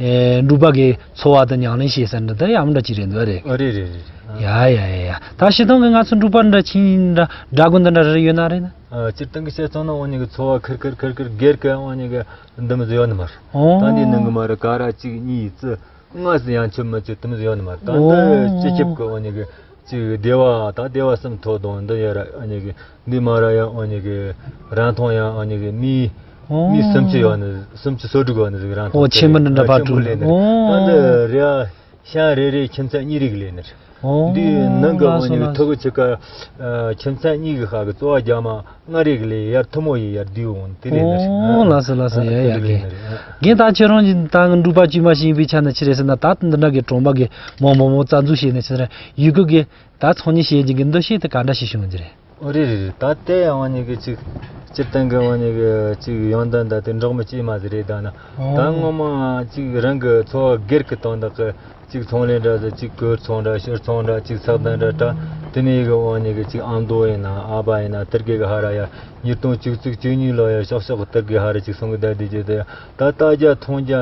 ཨེ་འབྲོག་པ་གི་འཚོ་བ་དང་ཉམས་ལེན་བྱེད་ས་འདི་ད་ཡག་མོ་འདྲ་ཅིག་རེད་འདུག་རེད། ཨ་རེད་རེད་རེད། ཡ་ཡ་ཡ་ཡ། ད་སྤྱིར་བཏང་གི་ང་ཚོ་འབྲོག་པ་འདྲ་ཁྱིམ་འདྲ་འདྲ་སྒོ་འདི་འདྲ་རེ་ཡོད་ན་རེད་ན། ཨ། སྤྱིར་བཏང་གི་བཤད་ཚོང་ན་འོ་ནི་གི་འཚོ་བ་ཁེར་ཁེར་ཁེར་ཁེར་སྒེར་གི་འོ་ནི་གི་འདི་མི་ཟེར་ཡོད་ནི་མ་རེད། ཨོ། ད་འདི་ནང་གི་མ་རེད། ག་ར་གཅིག་གཉིས་བརྩི། སྔ་སེ་ཡང་ཆོད་མི་ཆོད་དུམ་ཟེར་ཡོད་ནི་མ་རེད། ད་འདི་ཨོ། སྤྱི་ཁྱབ་ཀྱི་འོ་ནི་གི་གཅིག་སྡེ་བ་དང་སྡེ་བ་གསུམ་ཐོག་དང་འདི་ཡ་ར་འོ་ནི་གི་འདི་མ་ར་ཡང་འོ་ནི་གི་རང་ཐོང་ཡང་འོ་ནི་གི་མི་ཨོ། མི་སུམ་ཅུ་ཡོད་ནི་སུམ་ཅུ་སོ་དྲུག་ཡོད་ནི་ཟིག་རང་ཨོ། ཐོང་ཆེན་མོ་འདི་འདྲ་ཆེན་པོ་ཕར་ལས་ནི་རེད། ཨོ། ད་འདི་རེ་ཨ་ཤང་རེ་རེ་ཁྱིམ་ཚང་གཉིས་རེ་གི་ལས་ནི་རེད། ཨོ། འདི་ནང་གི་ལགས་འོ་ནི་གི་སོ་ལགས། ཐོག་གི་ཆུ་ཁ་ཁྱིམ་ཚང་གཉིས་གི་ཁ་གི་གཙོ་བ་རྒྱ་མ། མངའ་རིས་ཀྱི་ལས་ཡར་ཐུ་མོ་ཡིས་ཡར་བསྡུས་འོང་དེ་ལས་ནི་རེད། ཨོ། ལགས་སོ་ལགས་སོ། ཡ་ཡ་རྒན། རྒན་ད་ཁྱོད་རང་གི་ད་འབྲོག་པ་དཀྱུས་མ་ཞིག་ཡིན་པའི་ཆ་ནས་ཅི་རེད་ཟེར་ན། ད་འདི་འདྲ་གི་གྲོང་པ་གི་མང་མང་མང་རྩ་འཛུགས་བྱས་ནས་ཅི་རེད་ཡུལ་སྐོར་གི་ད་ཚོང་གཉེར་བྱེད་ཀྱི་གི་འདུ་ཤེས་དེ་ག་འདྲ་ཞིག་བྱུང་གི་རེད། ཨོ་རེད་རེད་རེད། ད་དེ་ཡང་འོ་ནི་གི་ཅིག་སྤྱིར་བཏང་གི་འོ་ནི་གི་ཅིག་ཡོང་དོན་ད་དེ་འབྲོག་མི་སྐྱེས་མ་ཟིག་རེད་ད་ན། ཨོ། ད་སྔོན་མ་ཅིག་རང་གི་འཚོ་བ་སྒེར་གི་དོན་དག་གི་ཅིག་ཚོང་ལས་འདྲ་ཟེར། ཅིག་གོས་ཚོང་འདྲ། ཕྱིར་ཚོང་འདྲ། ཅིག་ཚགས་དང་འདྲ་འདྲ། དེ་ནས་གི་འོ་ནི་གི་ཅིག་ཨ་མདོ་ཡིན་ན་ཨ་ཕ་ཡིན་ན་དེར་གི་གི་ཧ་ར་ཡ་ཉིས་སྟོང་བཅུ་གཅིག་བཅུ་གཉིས་ལོ་ཡ་ཤོག་ཤོག་གི་དེར་གི་ཧ་ར་ཅིག་སོང་གི་བསྡད་དེ་རྒྱུ་དེ། ད་ལྟ་རྒྱ་མཐོང་རྒྱ་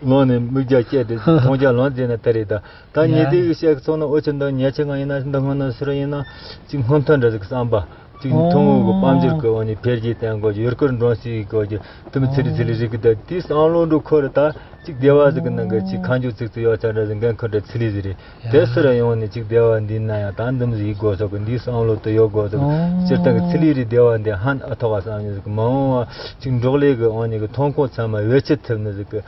ལོང་ནས་མིག་རྒྱ་བསྐྱེད་དེ་མཐོང་རྒྱ་ལོང་ཟེར་ན་དེ་རེད་ད། ད་ཡ་ཉེ་དུས་ཀྱི་བཤད་ཚོགས་ན་འོ་ཆེ་འདང་ཉེ་ཆེ་ང་ཡིན་ན་འདང་ང་ན་སུ་ར་ཡིན་ན་ཅིག་སྔོན་ཐོན་འདྲ་ཟིག་བསམ་པ། ཅིག་ཨོ། ཐུན་མོང་གི་དཔལ་འབྱོར་གྱི་འོ་ནི་འཕེལ་རྒྱས་བཏང་དགོས་ཀྱི། ཡུལ་སྐོར་འགྲོ་སའི་དགོས་ཀྱི་དུ་མི་ཚི་རི་ཚི་རི་རིག་གི་ད་དེའི་བསམ་བློ་འགྲོ་ཁོ་རེ་ད་ཅིག་སྡེ་བ་ཟིག་གི་ནང་གི་ཅིག་ཁ་མཆུ་ཚིག་ཚིག་ཡོད་ཆ་འདྲ་ཟིག་འགན་ཁུར་འདྲ་ཚི་ལི་ཟིག་རེད། ཡ། དེ་སུ་ར་ཡོང་ནས་ཅིག་སྡེ་བ་འདི་ན་ཡང་ད་འདི་མི་ཟིག་ཡིག་དགོས་སོགས་ཀྱི་འདིའི་བསམ་བློ་དུ་ཡོད་དགོས་ཟིག་ཨོ། སྤྱིར་བཏང་གི་ཚི་ལི་རི་སྡེ་བ་འདི་ཧན་ཨ་ཐོག་བསམ་ཡོད་ཟིག་མ་འོངས་བ་ཅིག་འབྲོག་ལས་གི་འོ་ནི་གི་ཐོན་ཁུངས་ཚང་མ་བེད་སྤྱད་ཐུབ་ནི་ཟིག་གི་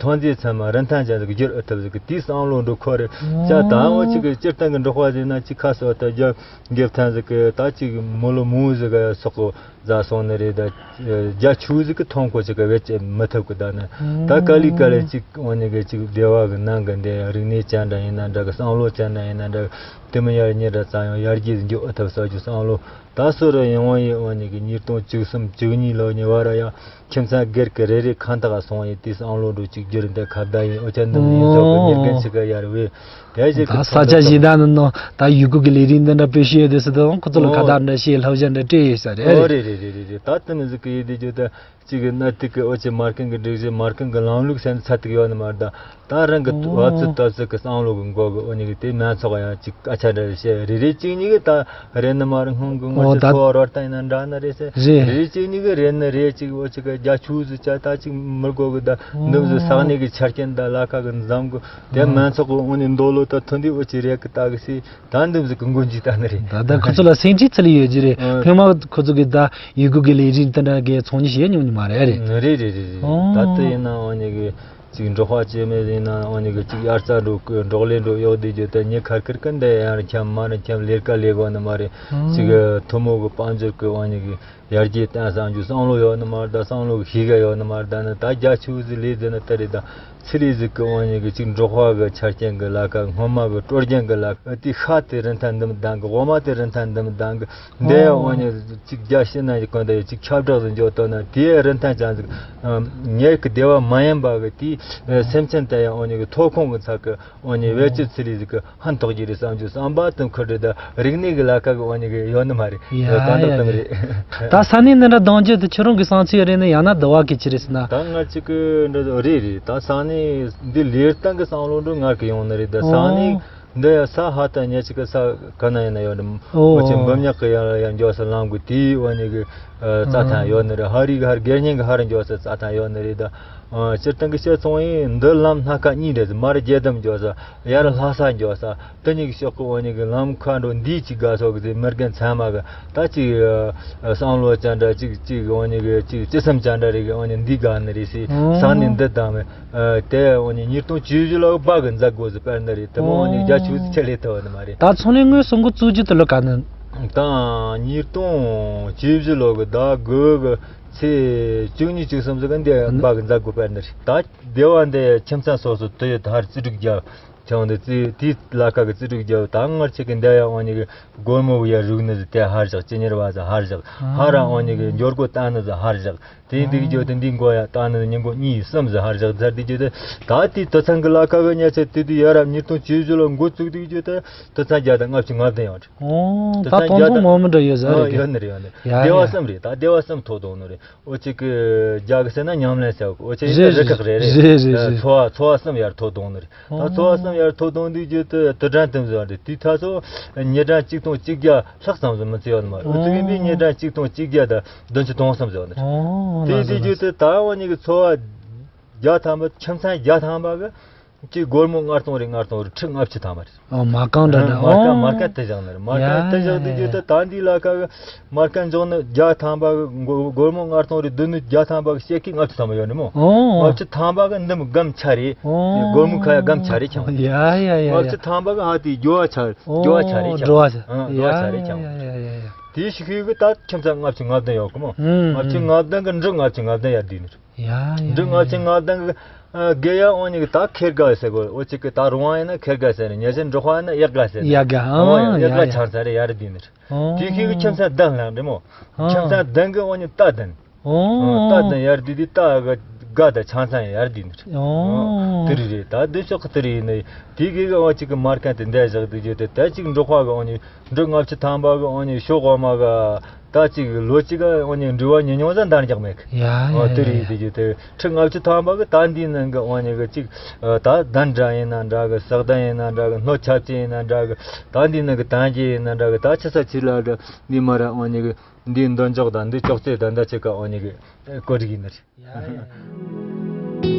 ཐོན་རྫས་ཚང་མ་རིན་ཐང་ཅན་ཟིག་བསྒྱུར་ཨེ་ཐུབ་ཟིག་གི་དེའི་བསམ་བློ་འགྲོ་ཁོ་རེ། ཅག་ད་འོ་ཅིག་གི་སྤྱིར་བཏང་གི་འབྲོག་པ་ཟིག་ན་ཅིག་ཁ་སོ་ད་རྒྱ་འགེབ་ཐང་ཟིག་གི་ད་ཅིག་མི་ལོ་མང་ཟིག་ག་སོག་གོ་ཟ་སོང་ནི་རེད། ད་རྒྱ་ཆུ་ཟིག་གི་ཐོན་ཁུངས་ཅིག་ག་བེད་སྤྱད་མི་ཐུབ་གི་ད་ནི། ད་ག་ལི་ག་ལི་ཅིག་འོ་ནི་གི་ཅིག་སྡེ་བ་གི་ནང་གི་འདི་རིག་གནས་ཅན་འདྲ་ཡིན་ན་འདྲ་གི་བསམ་བློ་ཅན་འདྲ་ཡིན་ན་འདྲ་གི་དེ་མི་ཡར་ཉེ་འདྲ་ཙམ་ཡང་ཡར་རྒྱས་འགྱོ་ཨེ་ཐུབ་ཟེར་རྒྱུ་བསམ་བློ། ད་སོ་ར་ཡོང་བ་ཡི་འོ་ནི་གི་ཉིས་སྟོང་བཅུ་གསུམ་བཅུ་གཉིས་ལོ་ནི་བ་ར་ཡ། ཁྱིམ་ཚང་སྒེར་གྱི་རེ་རེ་ཁང་ཐག་སོང་ཡི་དེ་བསམ་བློ་འགྲོ་གཅིག་གྱུར་འདི་ཁ་བརྡ་ཡིན། འོ་ཅག་འདི་མི་ཡིན་ཟོག་གི་མྱི་རྒན་ཆི་ག་ཡར་བས་དེ་ཞིག་གི་ད་ས་ཆ་གཞན་དག་ནི་ནང་ད་ཡུལ་སྐོར་གི་ལས་རིགས་འདི་འདྲ་སྤེལ་ཤེས་ཡོད་དེ་སི་དང་ཁོ་ཚོ་ལ་ཁ་བརྡ་འདྲ་བཤད་བསླབ་བྱ་འདྲ་སྤྲད་ཡོད་ས་རེད། ཨོ་རེད་རེད་རེད་རེད་རེད། ད་དེ་མི་ཟིག་གི་ཡིན་དེ་ཇོ་ད་གཅིག་གི་གནའ་དུས་ཀྱི་འོ་ཅི་མ་རྐང་གི་སྒྲིག་གཞི་མ་རྐང་གི་ལམ་ལུགས་ཟེར་ནི་ཚ་ཐིག་ཡོད་ནི་མ་རེད། ད་ད་རང་གི་ཨོ། བབ་ཚུལ་ལྟ་ཚུལ་གི་བསམ་བློ་གི་མགོ་གི་འོ་ནི་གི་དེ་མན་ཚོགས་ཡང་གཅིག་སྐད་ཆ་འདྲ་བཤད་རེ་རེ་གཅིག་གཉིས་གི་ད་རེད་ནི་མ་རེད། སྔོན་གི་ངོ་ཨོ་ཅི་ད་འཚོ་བ་རོལ་སྟངས་ཡིན་ན་འདྲ་ནི་རེད་ཟེར་རེད། རེ་རེ་གཅིག་གཉིས་གི་རེད་ནི་རེད། གཅིག་འོ་ཅི་གི་རྒྱ་ཆུ་ཟིག་ཅག་ད་གཅིག་མི་དགོས་གི་ད་འདི་མོ་ཟིག་ས་གནས་གི་ཆ་རྐྱེན་ད་ལ་ཁ་གི་འཛམ་གི་དེ་ཨོ། མན་ཚོགས་གི་འོ་ནི་མདོ་ལོ་ད་ཐོན་དུས་འོ་ཅི་རེད་གི་ད་གི་སི་ད་འདི་མོ་ཟིག་གི་མགོ་འཇིག་ད་ནི་རེད། ད་ད་ཁོ་ཚོ་ལ་སེམས་ཅན་ཚི་ལི་ཡོད་ཀྱི་རེད། ཨོ། སྔོན་མ་ཁོ་ཚོ་གི་ད་ཡུལ་སྐོར་གི་ལས་རིགས་དེ་འདྲ་གི་ཚོང་གཉེར་བྱེད་མྱོང་ནི་མ་རེད། ཨ་རེད། རེད་རེད་རེད་རེད། ཨོ། ད་ལྟ་ཡིན་ན་འོ་ནི་གི་ཅིག་འབྲོག་པ་སྐྱེས་མེད་ཡིན་ན་འོ་ནི་གི་ཅིག་དབྱར་རྩྭ་འགྲོ་གི་འབྲོག་ལས་འགྲོ་གཡོག་བསྡད་རྒྱུ་དེ་ཉི་ཁར་ཁར་གི་འདི་ཡང་འཁྱམ་མ་རེད། འཁྱམ་ལས་ཀ་ལས་དགོས་ནི་མ་རེད། ཨོ། ཅིག་ཐུན་མོང་གི་དཔལ་འབྱོར་གི་འོ་ནི་གི་ཡར་རྒྱས་བཏང་བསམ་རྒྱུ་བསམ་བློ་ཡོད་ནི་མ་རེད། ད་བསམ་བློ་གི་ཤེས་ཀ་ཡོད་ནི་མ་རེད། ད་ནི་ད་རྒྱ་ཆུ་ཟིག་ལས་ཟེར་ནི་ད་རེད། ད་ཚི་ལི་ཟིག་གི་འོ་ནི་གི་ཅིག་འབྲོག་པ་གི་ཆ་རྐྱེན་གི་ལ་ཁ་སྔོན་མ་གི་སྲོལ་རྒྱུན་གི་ལ་ཁ་དེ་ཤ་དེ་རིན་ཐང་འདི་མི་ལྡང་གི་འོ་མ་དེ་རིན་ཐང་འདི་མི་ལྡང་གི་འདི་ཡང་འོ་ནི་ཅིག་རྒྱ་ཕྱི་ན་ཡི་གོན་ད་ཡི་ཅིག་ཁྱབ་བསྒྲགས་ཟིག་འཇོག་ཐུབ་ན་དེའི་རིན་ཐང་ཅན་ཟིག་ཉེར་གི་སྡེ་བ་མ་ཡིན་པ་གི་དེའི་སེམས་ཅན་དེ་ཡང་འོ་ནི་གི་ཐོབ་ཁུངས་གི་ཚ་གི་འོ་ནི་བེད་སྤྱོད་ཚི་ལི་ཟིག་གི་ཧན་ཐོག་གི་རེད་བསམ་རྒྱུ་བསམ་པ་དུ་འཁོར་རེད། ད་རིག་གནས་ཀྱི་ལ་ཁ་གི་འོ་ནི་གི་ཡོད་ནི་མ་རེད། ཡ་ཡོད་ད་འདོད་ཡ་དུ་མི་ཡ། རེད། ད་ས་གནས་འདི་འདྲ་གདོང་རྒྱུད་དུ་ཁྱོད་རང་གི་བསམ་ཚུལ་རེད་ན་ཡང་ན་འདི་བ་གི་ཅི་རེད་ཟེར་ན། ད་ང་གཅིག་གི་འདྲ་རེད་རེད། ད་ས་གནས་འདི་ལས་སྟངས་ཀྱི་བསམ་བློ་འདྲ་ང་གི་ཡོང་ནི་རེད། ད་ས་ཨོ། གནས་འདི་ཡ་ས་ཧ་ད་ཉེ་གཅིག་གི་ས་ག་ན་ཡིན་ན་ཡོད་འདྲ་ཨོ། འོ་ཆེ་འབུམ་ཉག་གི་ཡང་ཡང་འགྱོ་ས་ལམ་གི་དེའི་འོ་ནི་གི་རྩྭ་ཐང་ཡོད་ནི་རེད། ཧ་རི་གི་ཧར་སྒེར་ཉིན་གི་ཧར་འགྱོ་ས་རྩྭ་ཐང་ཡོད་ནི་རེད། ད་ ཨ། སྤྱིར་བཏང་གི་བཤད་སོང་ཡིན་འདི་ལམ་སྣ་ཁ་གཉིས་རེད། མར་རྒྱལ་དམ་འགྱོ་ས། ཡར་ལྷ་ས་འགྱོ་ས། དེ་གཉིས་ཀྱི་ཕྱོགས་ཀྱི་འོ་ནི་གི་ལམ་ཁ་འགྲོ་འདིའི་ཅིག་དགའ་ཕྱོགས་ཀྱི་ཟེ་མི་རྒན་ཚང་མ་གི་ད་ཅིག་བསམ་བློ་ཅན་འདྲ་ཅིག་ཅིག་འོ་ནི་གི་ཅིག་ཅི་བསམ་ཅན་འདྲ་རེ་གི་འོ་ནི་འདི་དགའ་ནི་རེད་ཟེ། ཨོ། ས་ནི་འདི་དང་མི་དེ་འོ་ནི་ཉིས་སྟོང་བཅུ་བཞི་ལོ་གི་བ་གི་མཛད་སྒོ་ཟེ་དཔེར་ན་རེད། དེ་མོ་འོ་ནི་རྒྱ་ཆུ་ཟེ་ཆེ་ལེ་ཐོ་ནི་མ་རེད། ད་ཚོང་ལས་དངོས་སོང་གི་བཙུགས་རྒྱུ་དེ་ལོ་ག་ནི། ད་ཉིས་སྟོང་བཅུ་བཞི་ལོ་གི་ཟླ་དགུ་གི་ཚེས་བཅུ་གཉིས་བཅུ་གསུམ་ཟིག་གི་འདི་བ་གི་མཛད་སྒོ་དཔེར་ན་རེད། ད་སྡེ་བ་འདི་ཁྱིམ་ཚང་སོ་སོ་དུ་ཡོད་ཧར་རྩིས་སྒྲིག་རྒྱབ། ཁྱོད་འདི་རྩིས་དེའི་ལ་ཁ་གི་རྩིས་སྒྲིག་རྒྱབ། ད་སྔར་ཆེ་གི་འདི་ཡ་འོ་ནི་གི་སྒོར་མོ་གི་ཡ་རུག་ནི་ཟེ་དེ་ཧར་བཞག་ཅི་ཉེར་བ་ཟེ་ཧར་བཞག་ཧར་ར་འོ་ནི་གི་འབྱོར་སྒོ་བཏང་ནི་ཟེ་ཧར་བཞག་དེ་འདི་གི་རྒྱུ་དེ་འདི་མགོ་ཡ་བཏང་ནི་ཉིན་གུང་གཉིས་གསུམ་ཟེ་ཧར་བཞག་ཟེར་དེ་རྒྱུ་དེ་ད་དེའི་དུད་ཚང་གི་ལ་ཁ་གི་ཉ་ཆེ་དེ་དུས་ཡ་རབས་ཉིས་སྟོང་བཅུ་བཞི་ལོ་འགོ་བཙུགས་དེ་རྒྱུ་དེ་དུད་ཚང་བརྒྱ་དང་ལྔ་བཅུ་ང་བདུན་ཡོད་རེད། ཨོ། དུད་ད་ཚང་དོན་བརྒྱ་ཚོགས་དང་མང་མི་འདྲ་ཡོད་ཟེ་ཨ་རེད་གི། ཡོད་ནི་རེད་ཡོད་ནི་རེད། ཡ་སྡེ་བ་ཡ། གསུམ་རེད། ད་སྡེ་བ་གསུམ་ཐོག་དོང་ནི་རེད། འོ་ཅིག་གི་རྒྱ་གི་ཟེར་ན་ཉམས་ལེན་ཟེར་གོ། འོ་ཅིག་རེད་རེད་རེད་རེད། ཚོ་བ་ཚོ་བ་གསུམ་ཡར་ཐོག་དོང་ནི་རེད། ད་ཚོ་བ་གསུམ་ཡར་ཐོག་དོང་དུས་རྒྱུ་དུ་དུ་དྲན་དུ་བཟོ་བ་རེད། དུས་ཐ་སོ་ཉེ་དྲན་གཅིག་སྟོང་གཅིག་བརྒྱ་ལྷག་ཙམ་ཟིག་མི་ཚེ་ཡོད་ནི་མ་རེད། འོ་ཅིག་ཡིན་པའི་ཉེ་དྲན་གཅིག་སྟོང་གཅིག་བརྒྱ་དང་བདུན་ཅུ་དོན་གསུམ་ཟིག་ཡོད་ནི་རེད། ཨོ། དེ་དུས་རྒྱུ་དུ་ད་འོ་ཉིད་ཀྱི་ཚོ་བ་བརྒྱ་ཐམ་པ་ཁྱིམ་ཚང་བརྒྱ་ཐམ་པ་གི་ཅིག་སྒོར་མོ་ལྔ་སྟོང་རེ་ལྔ་སྟོང་རེ་ཁྲི་ལྔ་བཅུ་ཐམ་པ་རེད། ཨོ། མ་རྐང་འདྲ་འདྲ། མ་རྐང་ཨོ། མ་རྐང་དེ་བཞག་ནི་རེད། མ་རྐང་དེ་བཞག་དུས་རྒྱུ་དུ་ད་འདི་ལ་ཁ་གི་མ་རྐང་འཇོག་ནི་བརྒྱ་ཐམ་པ་གི་སྒོ་སྒོར་མོ་ལྔ་སྟོང་རེ་བསྡུ་ནི་བརྒྱ་ཐམ་པ་གི་ཤེད་ཀི་ལྔ་བཅུ་ཐམ་པ་ཡོད་ནི་མོ། ཨོ། ལྔ་བཅུ་ཐམ་པ་གི་འདི་མོ་སྒམ་ཆ་རེད། ཨོ། སྒོར་མོ་ཁ་ཡ་སྒམ་ཆ་རེ་ཆང་། ཡ་ཡ་ཡ་ཡ། ལྔ་བཅུ་ཐམ་པ་གི་ཧ་དེ་རྒྱུ་བ་ཆ་རྒྱུ་བ་ཆ་རེ་ཆང་། འགྲོ་བ་ཆ། ཨ། འགྲོ་བ་ཆ་རེ་ཆང་། ཡ་ཡ་ཡ་ཡ་ཡ། དེ་ཞིག་ཤུལ་གི་ད་ཁྱིམ་ཚང་ལྔ་བཅུ་ང་བདུན་ཡོད་གི་མོ། ཨུམ། ལྔ་བཅུ་ང་བདུན་གི་འབྲུ་ལྔ་བཅུ་ང་བདུན་ཡར་བསྡུས་ནི་རེད། ཡ་ཡ། འབྲུ་ལྔ་བཅུ་ང་བདུན་གི་ཨ་དགེ་ཡ་འོ་ཉིད་ཀྱི་ད་ཁེར་དགའ་ཟེར་གོ། འོ་ཅིག་གི་ད་རོང་བ་ཡིན་ན་ཁེར་དགའ་ཟེར་ནས། ཉེ་ཆར་འབྲོག་པ་ཡིན་ན་གཡག་དགའ་ཟེར་ནས། གཡག་དགའ། ཨོ་ཡ། ཨང་། གཡག་ཡ་དགའ་ཡ། ཆང་ས་རེ་ཡར་བསྡུས་ནི་རེད། ཨོ། དེ་ཤུལ་གི་ཁྱིམ་ཚང་བདུན་ལྷག་འདྲི་མོ། ཨང་། ཁྱིམ་ཚང་བདུན་གི་འོ་ཉིད་རྟ་བདུན། ཨོ། རྟ་བདུན་ཡར་བསྡུས་དུས་རྟ་གི་དགའ་དང་ཆང་ཚང་ཡར་བསྡུས་ནི་རེད། ཨོ། དེ་རེད་རེད། ད་འདི་ཕྱོགས་གི་དེ་རེད་ཡིན་ནི། དེ་གི་གི་འོ་ཅིག་གི་མ་རྐང་དེ་འདས་བཞག་དུས་རྒྱུ་དེ་ད་ཅིག་འབྲོག་པ་གི་འོ་ཉིད་འབྲུ་ལྔ་བཅུ་ཐམ་པ་གི་འོ་ཉིད་ཤོག་འོ་མ་གི་ད་ཅིག་ལོ་གཅིག་གི་འོ་ཉིད་འབྲི་བ་ཉིས་ཉུང་ཙམ་འདར་འཇག་མེད་གི། ཡ་ཡ། འོ་དེ་རེད་ཡ་ཡ། དེ་རྒྱུ་དེ་ཁྲི་ལྔ་བཅུ་ཐམ་པ་གི་ད་འདི་ནང་གི་འོ་ཉིད་གི་ཅིག་ད་གདན་འདྲ་ཡིན་ན་འདྲ་གི། ཟག་གདན་ཡིན་ན་འདྲ་གི། སྣོད་ཆ་བཅས་ཡིན་ན་འདྲ་གི། ད་འདི་ནང་གི་དང་རྒྱས་ཡིན་ན་འདྲ་གི། ད་ཆི་ས་ཆི་ལ་འདྲ་འདི་མ་ར་འོ་ཉིད་གི་འདི་འདོན་འཇོག་དང་འདི་ཅོག་ཙེ་དང་འདི་ཆེ་ཀ་འོ་ཉིད་གི་བཀོད་སྒྲིག་ཡིན་ནི་རེད། ཡ་ཡ་ཡ།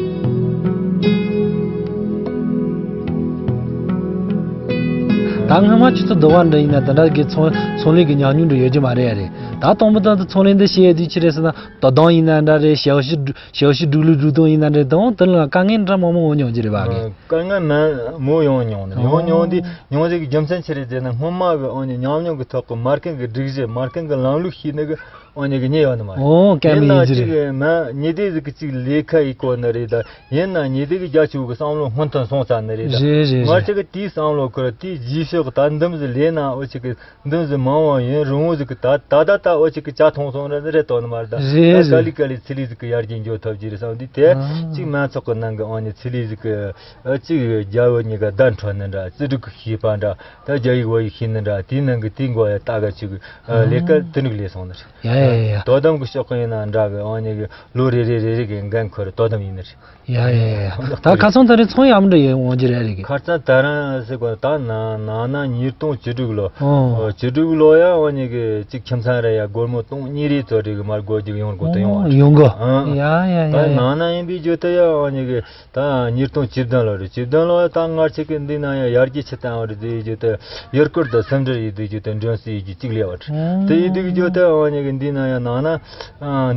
ད་སྔོན་མ་ཆུ་ཚོད་བསྡུ་བ་འདྲ་ཡིན་ན་དེ་འདྲ་གི་ཚོང་ཚོང་ལས་ཀྱི་ཉམས་མྱོང་འདྲ་ཡོད་ཀྱི་མ་རེད་ཡ་རེད། ད་དང་པོ་དང་དུ་ཚོང་ལས་འདི་བྱེད་ཡ་དུས་ཆི་རེད་ཟེར་ན། དོ་དམ་ཡིན་ན་འདྲ་རེད། ཞབས་ཞུ་ཞབས་ཞུ་སྒྲིག་ལུགས་སྒྲིག་སྟངས་ཡིན་ན་འདྲ་རེད། དང་དེ་ལ་དཀའ་ངལ་འདྲ་མང་མང་འོང་མྱོང་གི་རེད་བ་གི། དཀའ་ངལ་མང་མོ་ཡོང་མྱོང་ནི་ཡོང་ཨོ། མྱོང་འདི་ཡོང་ཟིག་གི་རྒྱུ་མཚན་ཆི་རེད་ཟེར་ན། སྔོན་མ་གི་འོ་ནི་ཉམས་མྱོང་གི་ཐོག་གི་མ་རྐང་གི་སྒྲིག་གཞི་མ་རྐང་གི་ལམ་ལུགས་ཤེས་ནི་གི་འོ་ཉི་གི་རྙེད་ཡོད་ནི་མ་རེད། ཨོ། སྐད་ཡིན་མི་ན་ཡིན་གྱི་ཅིག་རེད། མ་ཉི་དེ་ཟིག་གི་ཅིག་ལས་ཁ་ཡི་གོ་ནི་རེད། ད་ཡིན་ན་ཉི་དེ་གི་རྒྱ་ཆེ་བོ་གི་བསམ་བློ་སྔོན་ཐོན་སོང་ཚར་ནི་རེད། ད་རེད་རེད་ང་རེད། ཅག་གི་དེའི་བསམ་བློ་ཁུར་དེའི་རྗེས་ཕྱོགས་ད་འདུམ་ཟིག་ལས་ན་འོ་ཅིག་གི་འདུམ་ཟིག་མང་བ་ཡིན་རུང་བོ་ཟིག་གི་ད་ད་ད་ད་འོ་ཅིག་གི་ཇ་འཐུང་སོང་རེད་རེད་དོ་ནི་མ་རེད། ད་རེད་ད་ག་ལི་རེད། ག་ལི་ཚི་ལི་ཟིག་གི་ཡར་རྒྱས་འགྱོ་ཐུབ་ཀྱི་རེད་བསམ་དུས་དེ་ཨ། ཅིག་མང་ཚོགས་གི་ནང་གི་འོ་ཉི་ཚི་ལི་ཟིག་གི་ཨ་ཅིག་རྒྱ་བོད་གཉིས་ཀ་བརྡ་འཕྲོད་ནི་འདྲ། རྩིས་སྒྲིག་གི་ཤེས་པ་འདྲ། ད་རྒྱ་ཡིག་བོད་ཡིག་ཤེས་ནི་འདྲ། དེའི་ནང་གི་དེའི་མགོ་ཡ་ལྟ་ག་ཅིག་གི་ཨ་ལས་ཀ་དེ་ནུག་ལས་སོང་ནི་རེད། ཡ་ཡ་ཡ་ཡ། དོ་དམ་གི་ཕྱོགས་གི་ཡིན་ན་འདྲ་གི་འོ་ཉི་གི་ལོ་རེ་རེ་རེ་རེ་གི་འགན་ཁུར་དོ་དམ་ཡིན་ནི་རེད། ཡ་ཡ་ཡ་ཡ། ད་ཁ་སང་ད་རེས་ཚོང་ཡག་མོ་འདྲ་ཡོང་གི་རེད་རེད་གི། ཁ་སང་ད་རང་ཟེར་གོ་ད་ན་ན་ན་ཉིས་སྟོང་བཅུ་དྲུག་ལོ། ཨོ། བཅུ་དྲུག་ལོ་ཡ་འོ་ཉི་གི་ཅིག་ཁྱིམ་ཚང་རེ་ཡ་སྒོར་མོ་སྟོང་གཉིས་རེ་ཙོ་རེ་གི་མར་སྒོ་རྒྱུག་ཡོང་དགོས་དུ་ཡོང་བ་རེད། ཡོང་གོ། ཨང་། ཡ་ཡ་ཡ་ད་ཡ། ན་ན་ཡིན་པའི་རྒྱུ་དུ་ཡ་འོ་ཉི་གི་ད་ཉིས་སྟོང་བཅུ་བདུན་ལོ་རེད། བཅུ་བདུན་ལོ་ཡ་ད་ང་ཆེ་གི་འདི་ན་ཡ་ཡར་རྒྱས་ཆེ་བཏང་བ་རེད། དེའི་རྒྱུ་དུ་ཡུལ་སྐོར་དུ་སེམས་ཁྲལ་ཡིན་དུས་རྒྱུ་དུ་འགྲོ་སྲིད་ཀྱི་གཅིག་ལས་བ་རེད། དེ་ཡིན་དུས་རྒྱུ་དུ་འོ་ཉི་གི་འདི་ན་ཡ་ན་ན་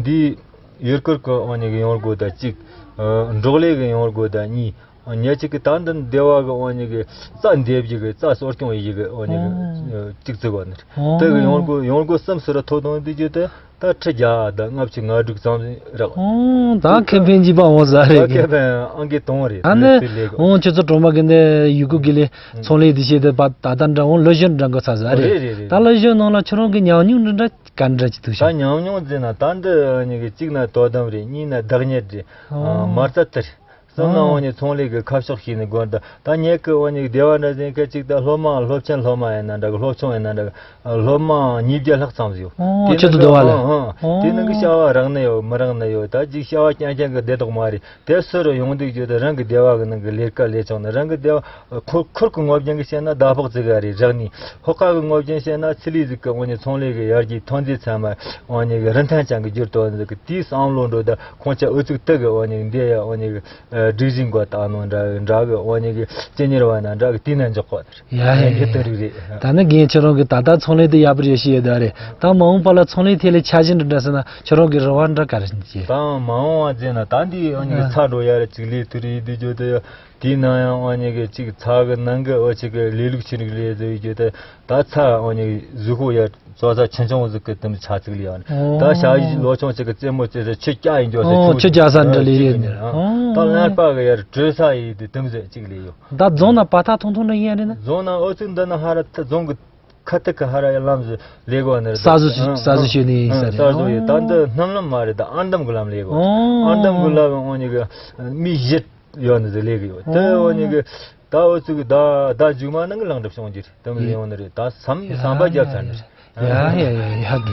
འདི། ཡུལ་སྐོར་གི་འོ་ཉི་གི་ཡོང་སྒོ་དང་གཅིག་ཨ། འབྲོག་ལས་གི་ཡོང་སྒོ་དང་གཉིས། ཉེ་གཅིག་གི་ད་འདི་སྡེ་བ་གི་འོ་ཉི་གི་རྩྭ་འདེབས་རྒྱུ་གི་རྩྭ་གསོ་སྐྱོང་ཡི་གི་འོ་ཉི་གི་ཨོ། ཨ། གཅིག་བརྩི་གོ་ནི། ཨོ། དེ་གི་ཡོང་སྒོ་ཡོང་སྒོ་གསུམ་ཟེར་ཐོ་དང་འདི་རྒྱུ་དེ་ད་ཁྲི་བརྒྱ་དང་ལྔ་བཅུ་ང་དྲུག་ཙམ་རག་ཨོ། ད་ཁེ་ཕན་གྱི་པ་འོང་ས་རེད། ད་ཁེ་ཕན་ཨང་ཀི་དང་རེད། ཨ་ནི་ནི་ཚུལ་ལས་གོ། ཨོ་ཁྱེད་ཚོ་གྲོང་པ་གི་འདི་ཡུལ་སྐོར་གི་ལས་ཚོང་ལས་འདི་བྱས་ཏེ་པ་ད་ད་འདྲ་འོང་ལོ་གཞོན་འདྲ་འགོ་ཚ་ས་རེད། རེད་རེད་རེད། ད་ལོ་གཞོན་ནང་ལ་ཁྱོད་རང་གི་ཉམས་མྱོང་འདི་འདྲ། ག་འདྲ་ཅིག་ཐུག་ད་ཤག་ཉམས་མྱོང་ཟེར་ན་ད་འདི་ཉི་གི་གཅིག་ན་དོ་དམ་རེད། གཉིས་ན་བདག་གཉེར་རེད། ཨོ། མ་རྩ་དེ་རེད། ད་ནང་འོ་ནི་ཚོང་ལས་ཀྱི་ཁ་ཕྱོགས་ཤིག་ནི་དགོན་ད་ད་ངེད་ཀྱི་འོ་ནི་སྡེ་བ་འདྲ་ཟིན་ཁ་ཅིག་ད་སློབ་མ་སློབ་ཆེན་སློབ་མ་ཡིན་ན་འདྲ་གི་སློབ་ཆུང་ཡིན་ན་འདྲ་གི་སློབ་མ་ཉིས་བརྒྱ་ལྷག་ཙམ་ཡོད། ཨོ་དེ་ཁྱོད་ཚོ་ནང་སྡེ་བ་ལ་ཨང་ཨང་དེ་ནང་གི་བྱ་བ་རག་ནི་ཡོད་མི་རག་ནི་ཡོད། ད་ཅིག་བྱ་བ་རྐྱང་རྐྱང་གི་བདེ་དོགས་མ་རེད། དེ་སུ་རུ་ཡོང་དུས་རྒྱུ་དེ་རང་གི་སྡེ་བ་གི་ནང་གི་ལས་ཀ་ལས་ཆོག་ནི་རང་གི་སྡེ་བ་ཁུར་ཁུར་གི་ངོ་རྒྱང་གི་བཤད་ན་ཟླ་ཕོགས་ཙི་ག་རེ་རག་ནི། ཧོ་ཁ་གི་ངོ་རྒྱང་བཤད་ན་ཚི་ལི་ཟིག་གི་འོ་ནི་ཚོང་ལས་གི་ཡར་རྒྱས་ཐོན་རྫས་ཚང་མ་འོ་ནི་གི་རིན་ཐང་ཅན་གི་འགྱུར་དོ་ཟིག་གི་དེའི་བསམ་བློ་འགྲོ་ད་ཁོང་ཅག་ཨུ་ཚུགས་དུ་གི་འོ་ནི་གི་འདི་ཡ་འོ་ནི་གི་སྒྲིག་གཞི་འགོ་བཏགས་ནོ་འདྲ་འདྲ་གི་འོ་ནི་གི་སྤྱི་གཉེར་བ་ན་འདྲ་གི་དེ་ན་འཇོག་གོ་ཡ་ཡ་ཡ་ཡ། དེ་རིགས་རེད། ད་ནི་རྒན་ཁྱེད་རང་གི་ད་ལྟ་ཚོང་ལས་དེ་ཡག་པོ་རེད་ཤེས་ཡོད་ད་རེད། ད་མ་འོངས་པ་ལ་ཚོང་ལས་ཐད་ལ་འཆར་གཞི་འདྲ་འདྲ་ཟེར་ན་ཁྱེད་རང་གི་རེ་བ་འདྲ་ག་རེ་བྱེད། ད་མ་འོངས་པ་ཟེར་ན་ད་འདི་འོ་ནི་གི་ཚ་འགྲོ་ཡ་རེད་ཅིག་ལས་ཐུ་རེད་འདི་བརྗོད་དུ་ཡ། དེའི་ནང་ཡང་འོ་ནི་གི་ཅིག་ཚ་གི་ནང་གི་འོ་ཅིག་གི་ལས་ལུགས་ཆེ་རིགས་ལས་ཟེར་བའི་རྒྱུ་དེ་ད་ཚ་འོ་ནི་གི་གཟུགས་པོ་ཡ་ཙོ་ཚ་ཆུང་ཆུང་ཟིག་གི་དུམ་ཆ་ཚིག་ལས་ཡང་ད་ཤ་ཡི་ལོ་ཆུང་ཅིག་གི་རྩེད་མོ་རྩེ་ཟེར་ཆུ་སྐྱ་ཡིན་འཇོག་ཟེར་ཨོ་ཆུ་སྐྱ་ས་འདྲ་ལས་ཡོད་ནི་ཨོ་ད་ལན་པ་གི་ཡར་བྲོས་ས་ཡི་དེ་དུམ་ཟེར་ཅིག་ལས་ཡོད། ད་རྫོང་ན་པ་ཐག་ཐུང་ཐུང་འདྲ་ཡིན་ཡ་རེད་ན། རྫོང་ན་ཨོ་ཚིག་འདི་ན་ཧ་ར་ད་རྫོང་གི་ཁ་ཐུག་གི་ཧ་ར་ཡ་ལམ་ཟིག་ལས་གོ་ནི་རེད། ས་ཟོ་ས་ཟོ་ཤོད་ནི་ཡིན་ས་རེད། ས་ཟོ་ཡི་ད་འདི་སྣུམ་ལམ་མ་རེད། ད་ཨར་འདམ་གི་ལམ་ལས་གོ་ཨར་འདམ་གི་ལམ་འོ་ནི་གི་མི་བཞི་ཡོད་ནི་ཟིག་ལས་གི་ཡོད། དེ་འོ་ནི་གི་ད་འོ་ཚིག་གི་ད་ད་མཇུག་མ་ནང་གི་ལངས་གྲབས་བྱུང་རྒྱུ་རེད། དེ་མི་ཡོང་ནི་རེད། ད་བསམ་བསམ་པ་རྒྱབ་ཚར་ནི་རེད། ཡ་ཡ་ཡ་ཡ་གི།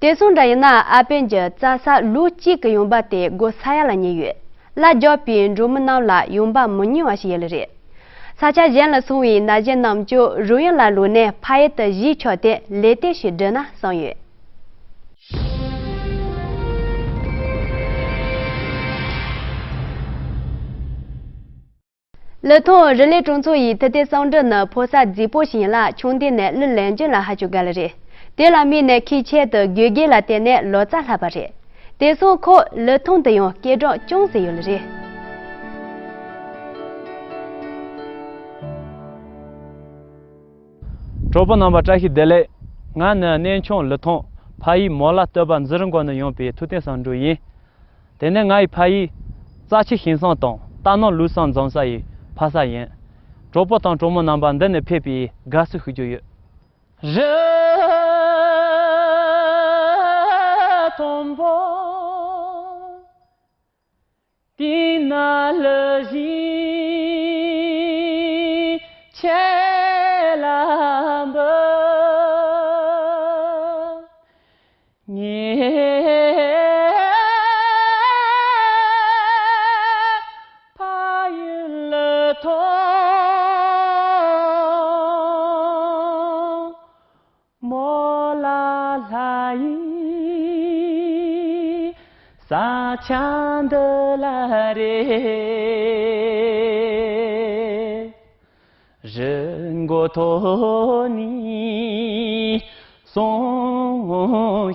དེ་སོང་འདྲ་ཡིན་ན་ཨ་པན་གྱི་རྩྭ་ས་ལོ་གཅིག་གི་ཡོང་འབབ་དེ་སྒོ་ས་ཡ་ལ་ཉེ་ཡོད། ལ་རྒྱབ་པའི་འབྲོག་མི་རྣམས་ལ་ཡོང་འབབ་མི་ཉུང་བ་ཞིག་ཡོད་ལེ་རེད། ས་ཆ་གཞན་ལ་སོང་བའི་ན་གཞོན་རྣམས་ཀྱིས་རོལ་དབྱངས་ལ་ལོག་ནས་ཕ་ཡུལ་དུ་གཞིས་ཆགས་ཏེ་ལས་དེབ་ཞིག་བྲིས་ན་བསམ་ཡོད། ལི་ཐང་རི་ལི་གྲོང་ཚོ་ཡི་ཐུབ་བསྟན་བསམ་འགྲུབ་ནི་ཕོ་གསར་རྫིག་པོ་ཞིག་ཡིན་ལ་ཆུང་དུས་ནས་གླུ་ལེན་རྒྱུ་ལ་ཧ་ཅང་དགའ་ལེ་རེད། དེ་ལ་དམིགས་ནས་ཁོས་ཆེད་དུ་དགེ་རྒན་ལ་བརྟེན་ནས་ལོ་ཙཱ་བསླབས་པ་རེད། དེ་སོང་ཁོ་ལི་ཐང་དུ་ཡང་སྐད་གྲགས་ཅུང་ཟད་ཡོད་ལེ་རེད། གྲོགས་པོ་རྣམ་པ་བཀྲ་ཤིས་བདེ་ལེགས། ང་ནི་གནས་ཆུང་ལི་ཐང་ཕ་ཡུལ་མོ་ལ་སྟོད་པ་འཛི་རུ་མགོ་ནས་ཡོང་པའི་ཐུབ་བསྟན་བསམ་འགྲུབ་ཡིན། དེ་ནས་ང་ཡི་ཕ་ཡུལ་རྩ་ཆུ་ཞིང་བསང་དང་རྟ་ནོར་ལུག་བསང་འཛོམས་ས་ཡི་ཕ་ས་ཡིན། གྲོགས་པོ་དང་གྲོགས་མོ་རྣམ་པ་འདི་ནས་ཕེབས་པའི་དགའ་བསུ་ཞུ་རྒྱུ་ཡོད། རི་དང་པོ་དེ་ན་ལི་བཞིན་ཆེ་ལ་འབུ། ངའི་ཕ་ཡུལ་ལི་ཐང་མོ་ལ་ལྷ་ཡི་ས་ཆ་འདི་ལ་རེད། རི་མགོ་མཐོ་ནས་སོང་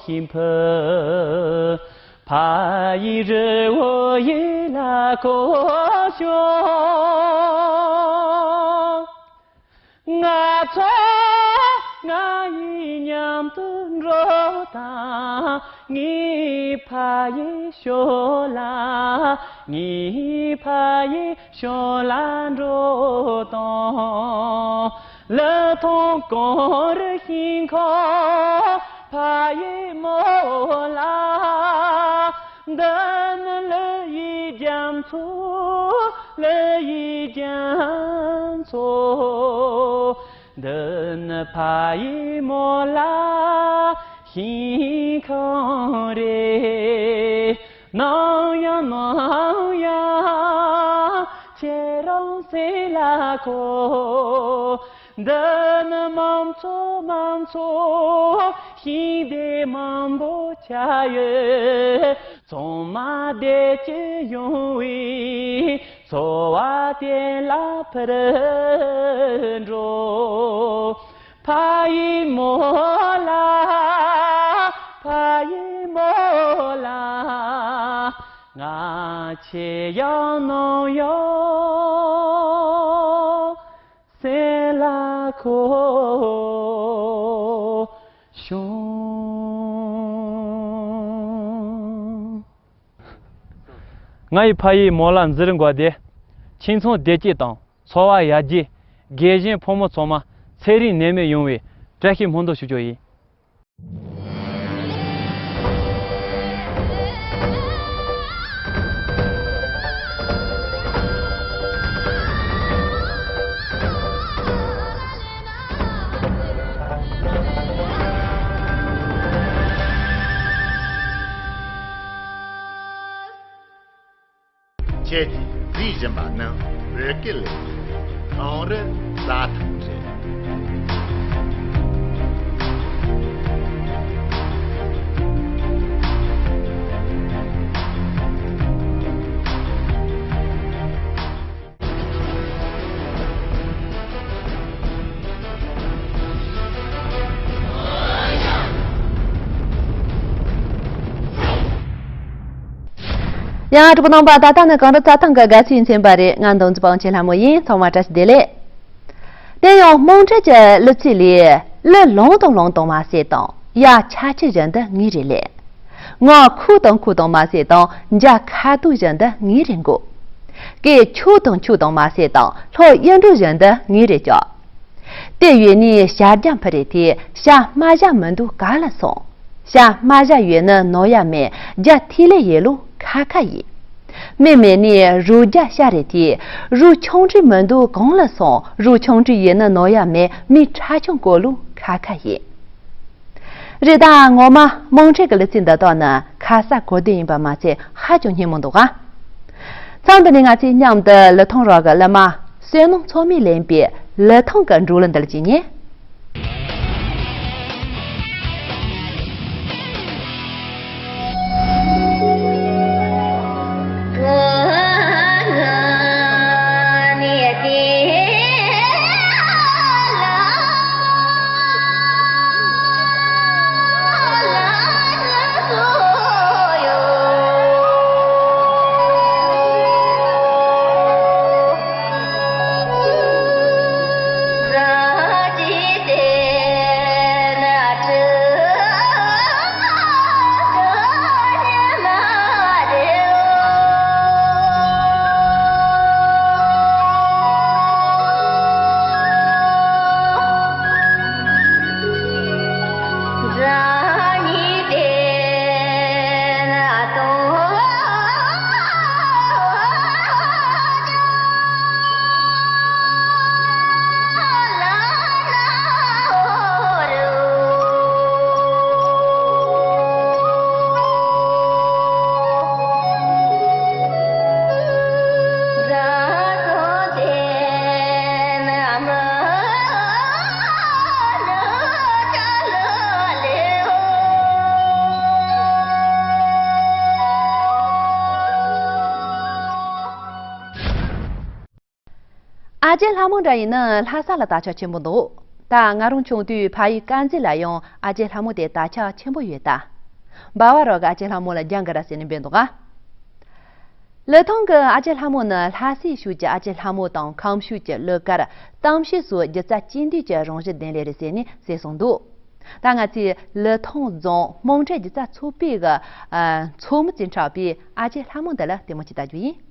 ཞིང་ཕུ། ཕ་ཡི་རི་བོ་ཡིད་ལ་འཁོར་ཤོག་ང་ཚོ་ང་ཡི་མཉམ་དུ་འགྲོ་དང་། ངའི་ཕ་ཡི་ཞོ་ལ། ངའི་ཕ་ཡི་ཞོ་ལ་འགྲོ་དང་། ལི་ཐང་གངས་རི་ཞིང་ཁམས་ཕ་ཡི་མོ་ལ། འདི་ནི་གླུ་ཡི་རྒྱ་མཚོ། གླུ་ཡི་རྒྱ་མཚོ། འདི་ནི་ཕ་ཡི་མོ་ལ་ཞིང་ཁམས་རེད། ནམ་ཡང་ནམ་ཡང་ཁྱེད་རང་སེམས་ལ་འཁོར། འདི་ནི་མང་ཚོགས་མང་ཚོགས་ཤིང་སྡེ་མང་པོ་ཆགས་ཡོད། ཚང་མ་བདེ་སྐྱིད་ཡོང་བའི་འཚོ་བ་དེ་ལ་ཕུལ་འགྲོ། ཕ་ཡི་མོ་ལ། ཕ་ཡི་མོ་ལ། ང་ཁྱེད་ཡང་ནམ་ཡང་ ལ་ཁོ་བྱུང་། ང་ཡི་ཕ་ཡུལ་མོ་ལ་འཛིར་འགོ་དེ། ཁྱིམ་ཚང་བདེ་སྐྱིད་དང་འཚོ་བ་ཡར་རྒྱས། རྒན་གཞོན་ཕོ་མོ་ཚང་མ་ཚེ་རིང་ནད་མེད་ཡོང་བའི་བཀྲ་ཤིས་སྨོན་འདུན་ཞུ་རྒྱུ་ཡིན། ཁྱེད་ཀྱིས་གཟིགས་བཞིན་པ་ནི་བོད་སྐད་ལས་ཁང་ཨང་རི་རྩྭ་ཐང་རེད། ཡང་གྲོགས་པོ་རྣམ་པ། ད་ལྟ་ནི་གངས་རི་རྩྭ་ཐང་གི་དགའ་ཚལ་ཡིན་ཚན་པ་རེད། ང་འདོན་རྩིས་པ་དབང་ཆེན་ལྷ་མོ་ཡིན། ཚང་མ་བཀྲ་ཤིས་བདེ་ལེགས། དེ་ཡང་དམངས་ཁྲོད་ཀྱི་གླུ་ཚིག་ལས། གླུ་ལོང་དང་ལོང་དང་མ་ཟད་དང་། ཡ་ཆ་ཆི་བཞིན་དུ་ངའི་རེད་ལས། ངག་ཁུག་དང་ཁུག་དང་མ་ཟད་དང་། འཇའ་ཁ་དོག་བཞིན་དུ་ངའི་རེད་མགོ། སྐད་འཁྱུག་དང་འཁྱུག་དང་མ་ཟད་དང་། ལྷོ་གཡུ་འབྲུག་བཞིན་དུ་ངའི་རེད་ཀྱོག། དེ་ཡོད་ནི་ཤ་རྒྱ་འཕུར་རེད་དེ། ཤ་རྨ་བྱ་མི་འདུག་ག་ལ་སོང་། ཤ་རྨ་བྱ་ཡོད་ནི་ནོར་ཡ་མེད། རྒྱ་ཐིག་ལེ་ཡེ་ལོ་ཁ་ཁ་ཡིན། མི་མེད་ནི་རུ་རྒྱ་ཤ་རེད་དེ། རུ་ཆུང་འདྲིས་མི་འདུག་གང་ལ་སོང་། རུ་ཆུང་འདྲིས་ཡིན་ནི་ནོར་ཡ་མེད། མི་ཁྲ་ཆུང་ཀོ་ལོ་ཁ་ཁ་ཡིན། རེད་ད་ངོ་མ་དམངས་ཁྲོད་ཀྱི་གླུ་ཚིག་འདི་དག་ནི་ཁ་ས་གོ་བདེ་ཡིན་པ་མ་ཚད་ཧ་ཅང་སྙན་མོ་འདུག་ག། མཚམས་འདི་ནས་ང་ཚོས་མཉམ་དུ་ལི་ཐང་རོགས་ཀྱི་གླུ་མ་བསོད་ནམས་མཚོ་མོས་ལེན་པའི་ལི་ཐང་གི་འབྲོག་གླུ་འདི་ལ་གཅིག་ཉན། ཨ་ཅེ་ལྷ་མོ་འདྲ་ཡིན་ན་ལྷ་ས་ལ་དར་ཁྱབ་ཆེན་པོ་འདུག་ད་ང་རང་ཆུང་དུས་ཕ་ཡུལ་དཀར་མཛེས་ལ་ཡང་ཨ་ཅེ་ལྷ་མོ་དེ་དར་ཁྱབ་ཆེན་པོ་ཡོད་ད། འབའ་བ་རོགས་ཀྱི་ཨ་ཅེ་ལྷ་མོ་ལ་རྒྱང་གི་ར་ཟེར་ནས་འབོད་འདུག་ག། ལི་ཐང་གི་ཨ་ཅེ་ལྷ་མོ་ནི་ལྷ་སའི་ཤུལ་གྱི་ཨ་ཅེ་ལྷ་མོ་དང་ཁམས་ཤུལ་གྱི་གླུ་གར་གཏམ་བཤད་སོགས་སྒྱུ་རྩལ་གཅིག་འདུས་ཀྱི་རང་བཞིན་ལྡན་ལེ་རེད་ཟེར་ནས་གསལ་སོང་འདུག་ད་ང་ཚོས་ལི་ཐང་རྫོང་དམངས་ཁྲོད་སྒྱུ་རྩལ་ཚོགས་པའི་གི་ཨ་ཚོགས་མི་ཚོས་འཁྲབ་པའི་ཨ་ཅེ་ལྷ་མོ་འདི་ལ་ལྟད་མོ་ཅིག་ལྟ་རྒྱུ་ཡིན།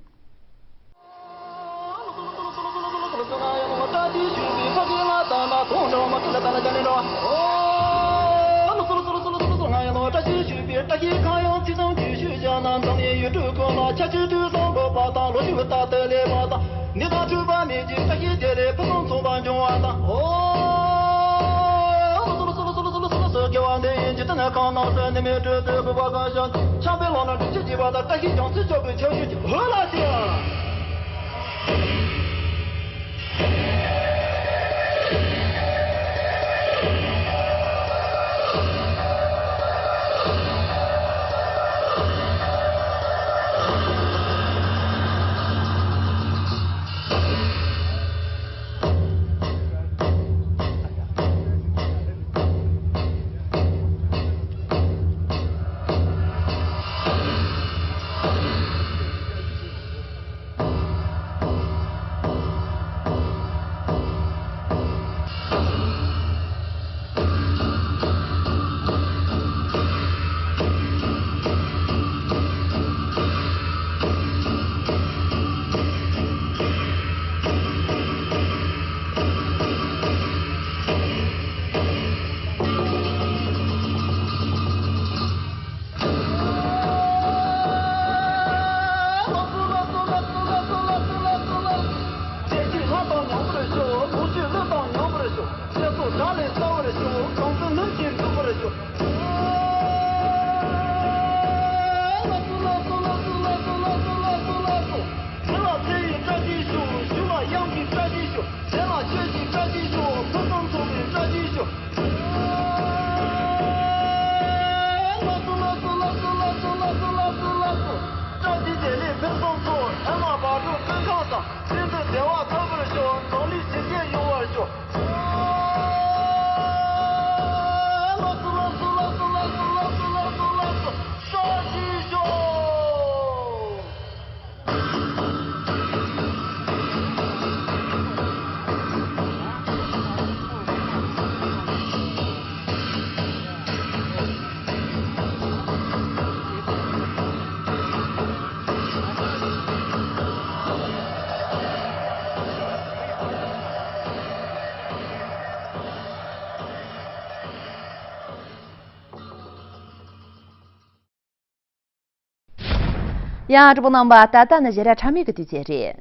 ཡང་གྲོགས་པོ་རྣམ་པ། ད་ལྟ་ནི་ཞེ་དྲག་ཁྲ་མོའི་གི་དུས་ཚོད་རེད།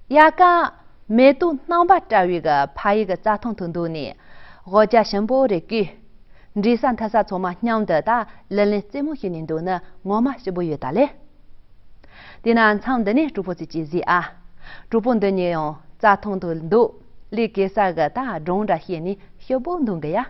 དབྱར་ཁ་མེ་ཏོག་སྣང་བ་བཀྲ་བའི་གི་ཕ་ཡུལ་གི་རྩྭ་ཐང་དུ་འདུག་ནས། དབུ་སྐྱ་ཞིམ་པོ་རེ་བསྐོལ། འབྲས་ས་འཐུ་ས་ཚང་མ་མཉམ་དུ་ད་ལི་ལི་རྩེད་མོ་བྱས་ནས་འདུག་ནི་ངོ་མ་སྐྱིད་པོ་ཡོད་ད་ལེ། དེས་ན་མཚམས་འདི་ནས་གྲོགས་པོ་ཚོས་ཅིག་གཟིགས་ཨ། གྲོགས་པོ་འདི་ཉིད་ཡང་རྩྭ་ཐང་དུ་འདུག་ལས་ཀའི་ས་གི་ད་སྒྲུང་འདྲ་བཤད་ནས་སྐྱིད་པོ་འདུག་གི་ཡ།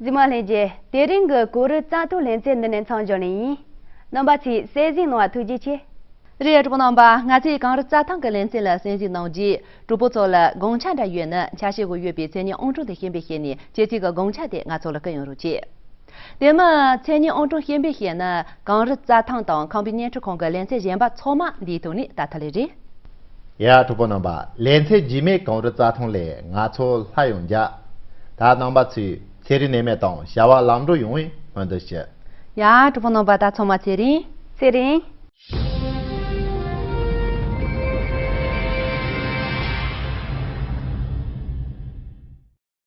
གཟིགས་མོ་ལྷན་རྒྱས། དེ་རིང་གི་གངས་རི་རྩྭ་ཐང་ལེ་ཚན་འདི་ནས་མཚམས་སྦྱོར་ནི་ཡིན། རྣམ་པ་ཚོས་གསན་གཟིགས་གནང་བ་ཐུགས་རྗེ་ཆེ། རེད། གྲོགས་པོ་རྣམ་པ། ང་ཚོས་གངས་རི་རྩྭ་ཐང་གི་ལེ་ཚན་ལ་གསན་གཟིགས་གནང་རྗེས་གྲོགས་པོ་ཚོ་ལ་དགོངས་འཆར་འདྲ་ཡོད་ན་འཆར་གཞི་གི་ཡོད་པའི་མཚན་ཉིད་ཨང་གྲངས་དེ་ཤེས་པའི་ཤེས་ནས་ཁྱེད་ཚོའི་གི་དགོངས་འཆར་དེ་ང་ཚོ་ལ་བསྐུར་ཡོང་རོགས་གྱིས། དེ་མིན་མཚན་ཉིད་ཨང་གྲངས་ཤེས་པའི་ཤེས་ན་གངས་རི་རྩྭ་ཐང་དང་ཁམས་པའི་བརྙན་འཕྲིན་ཁང་གི་ལེ་ཚན་གཞན་པ་ཚང་མ་འདིའི་ཐོག་ནས་ལྟ་ཐུབ་ལེ་རེད། ཡ་གྲོགས་པོ་རྣམ་པ། ལེ་ཚན་རྗེས་མའི་གངས་རི་རྩྭ་ཐང་ལས་ང་ཚོ་སླར་ཡང་མཇལ། ད་རྣམ་པ་ཚོས་ཚེ་རིང་ནད་མེད་དང་བྱ་བ་ལམ་འགྲོ་ཡོང་བའི་སྨོན་འདུན་ཞུ། ཡ་གྲོགས་པོ་རྣམ་པ། ད་ཚང་མ་ཚེ་རིང་། ཚེ་རིང་།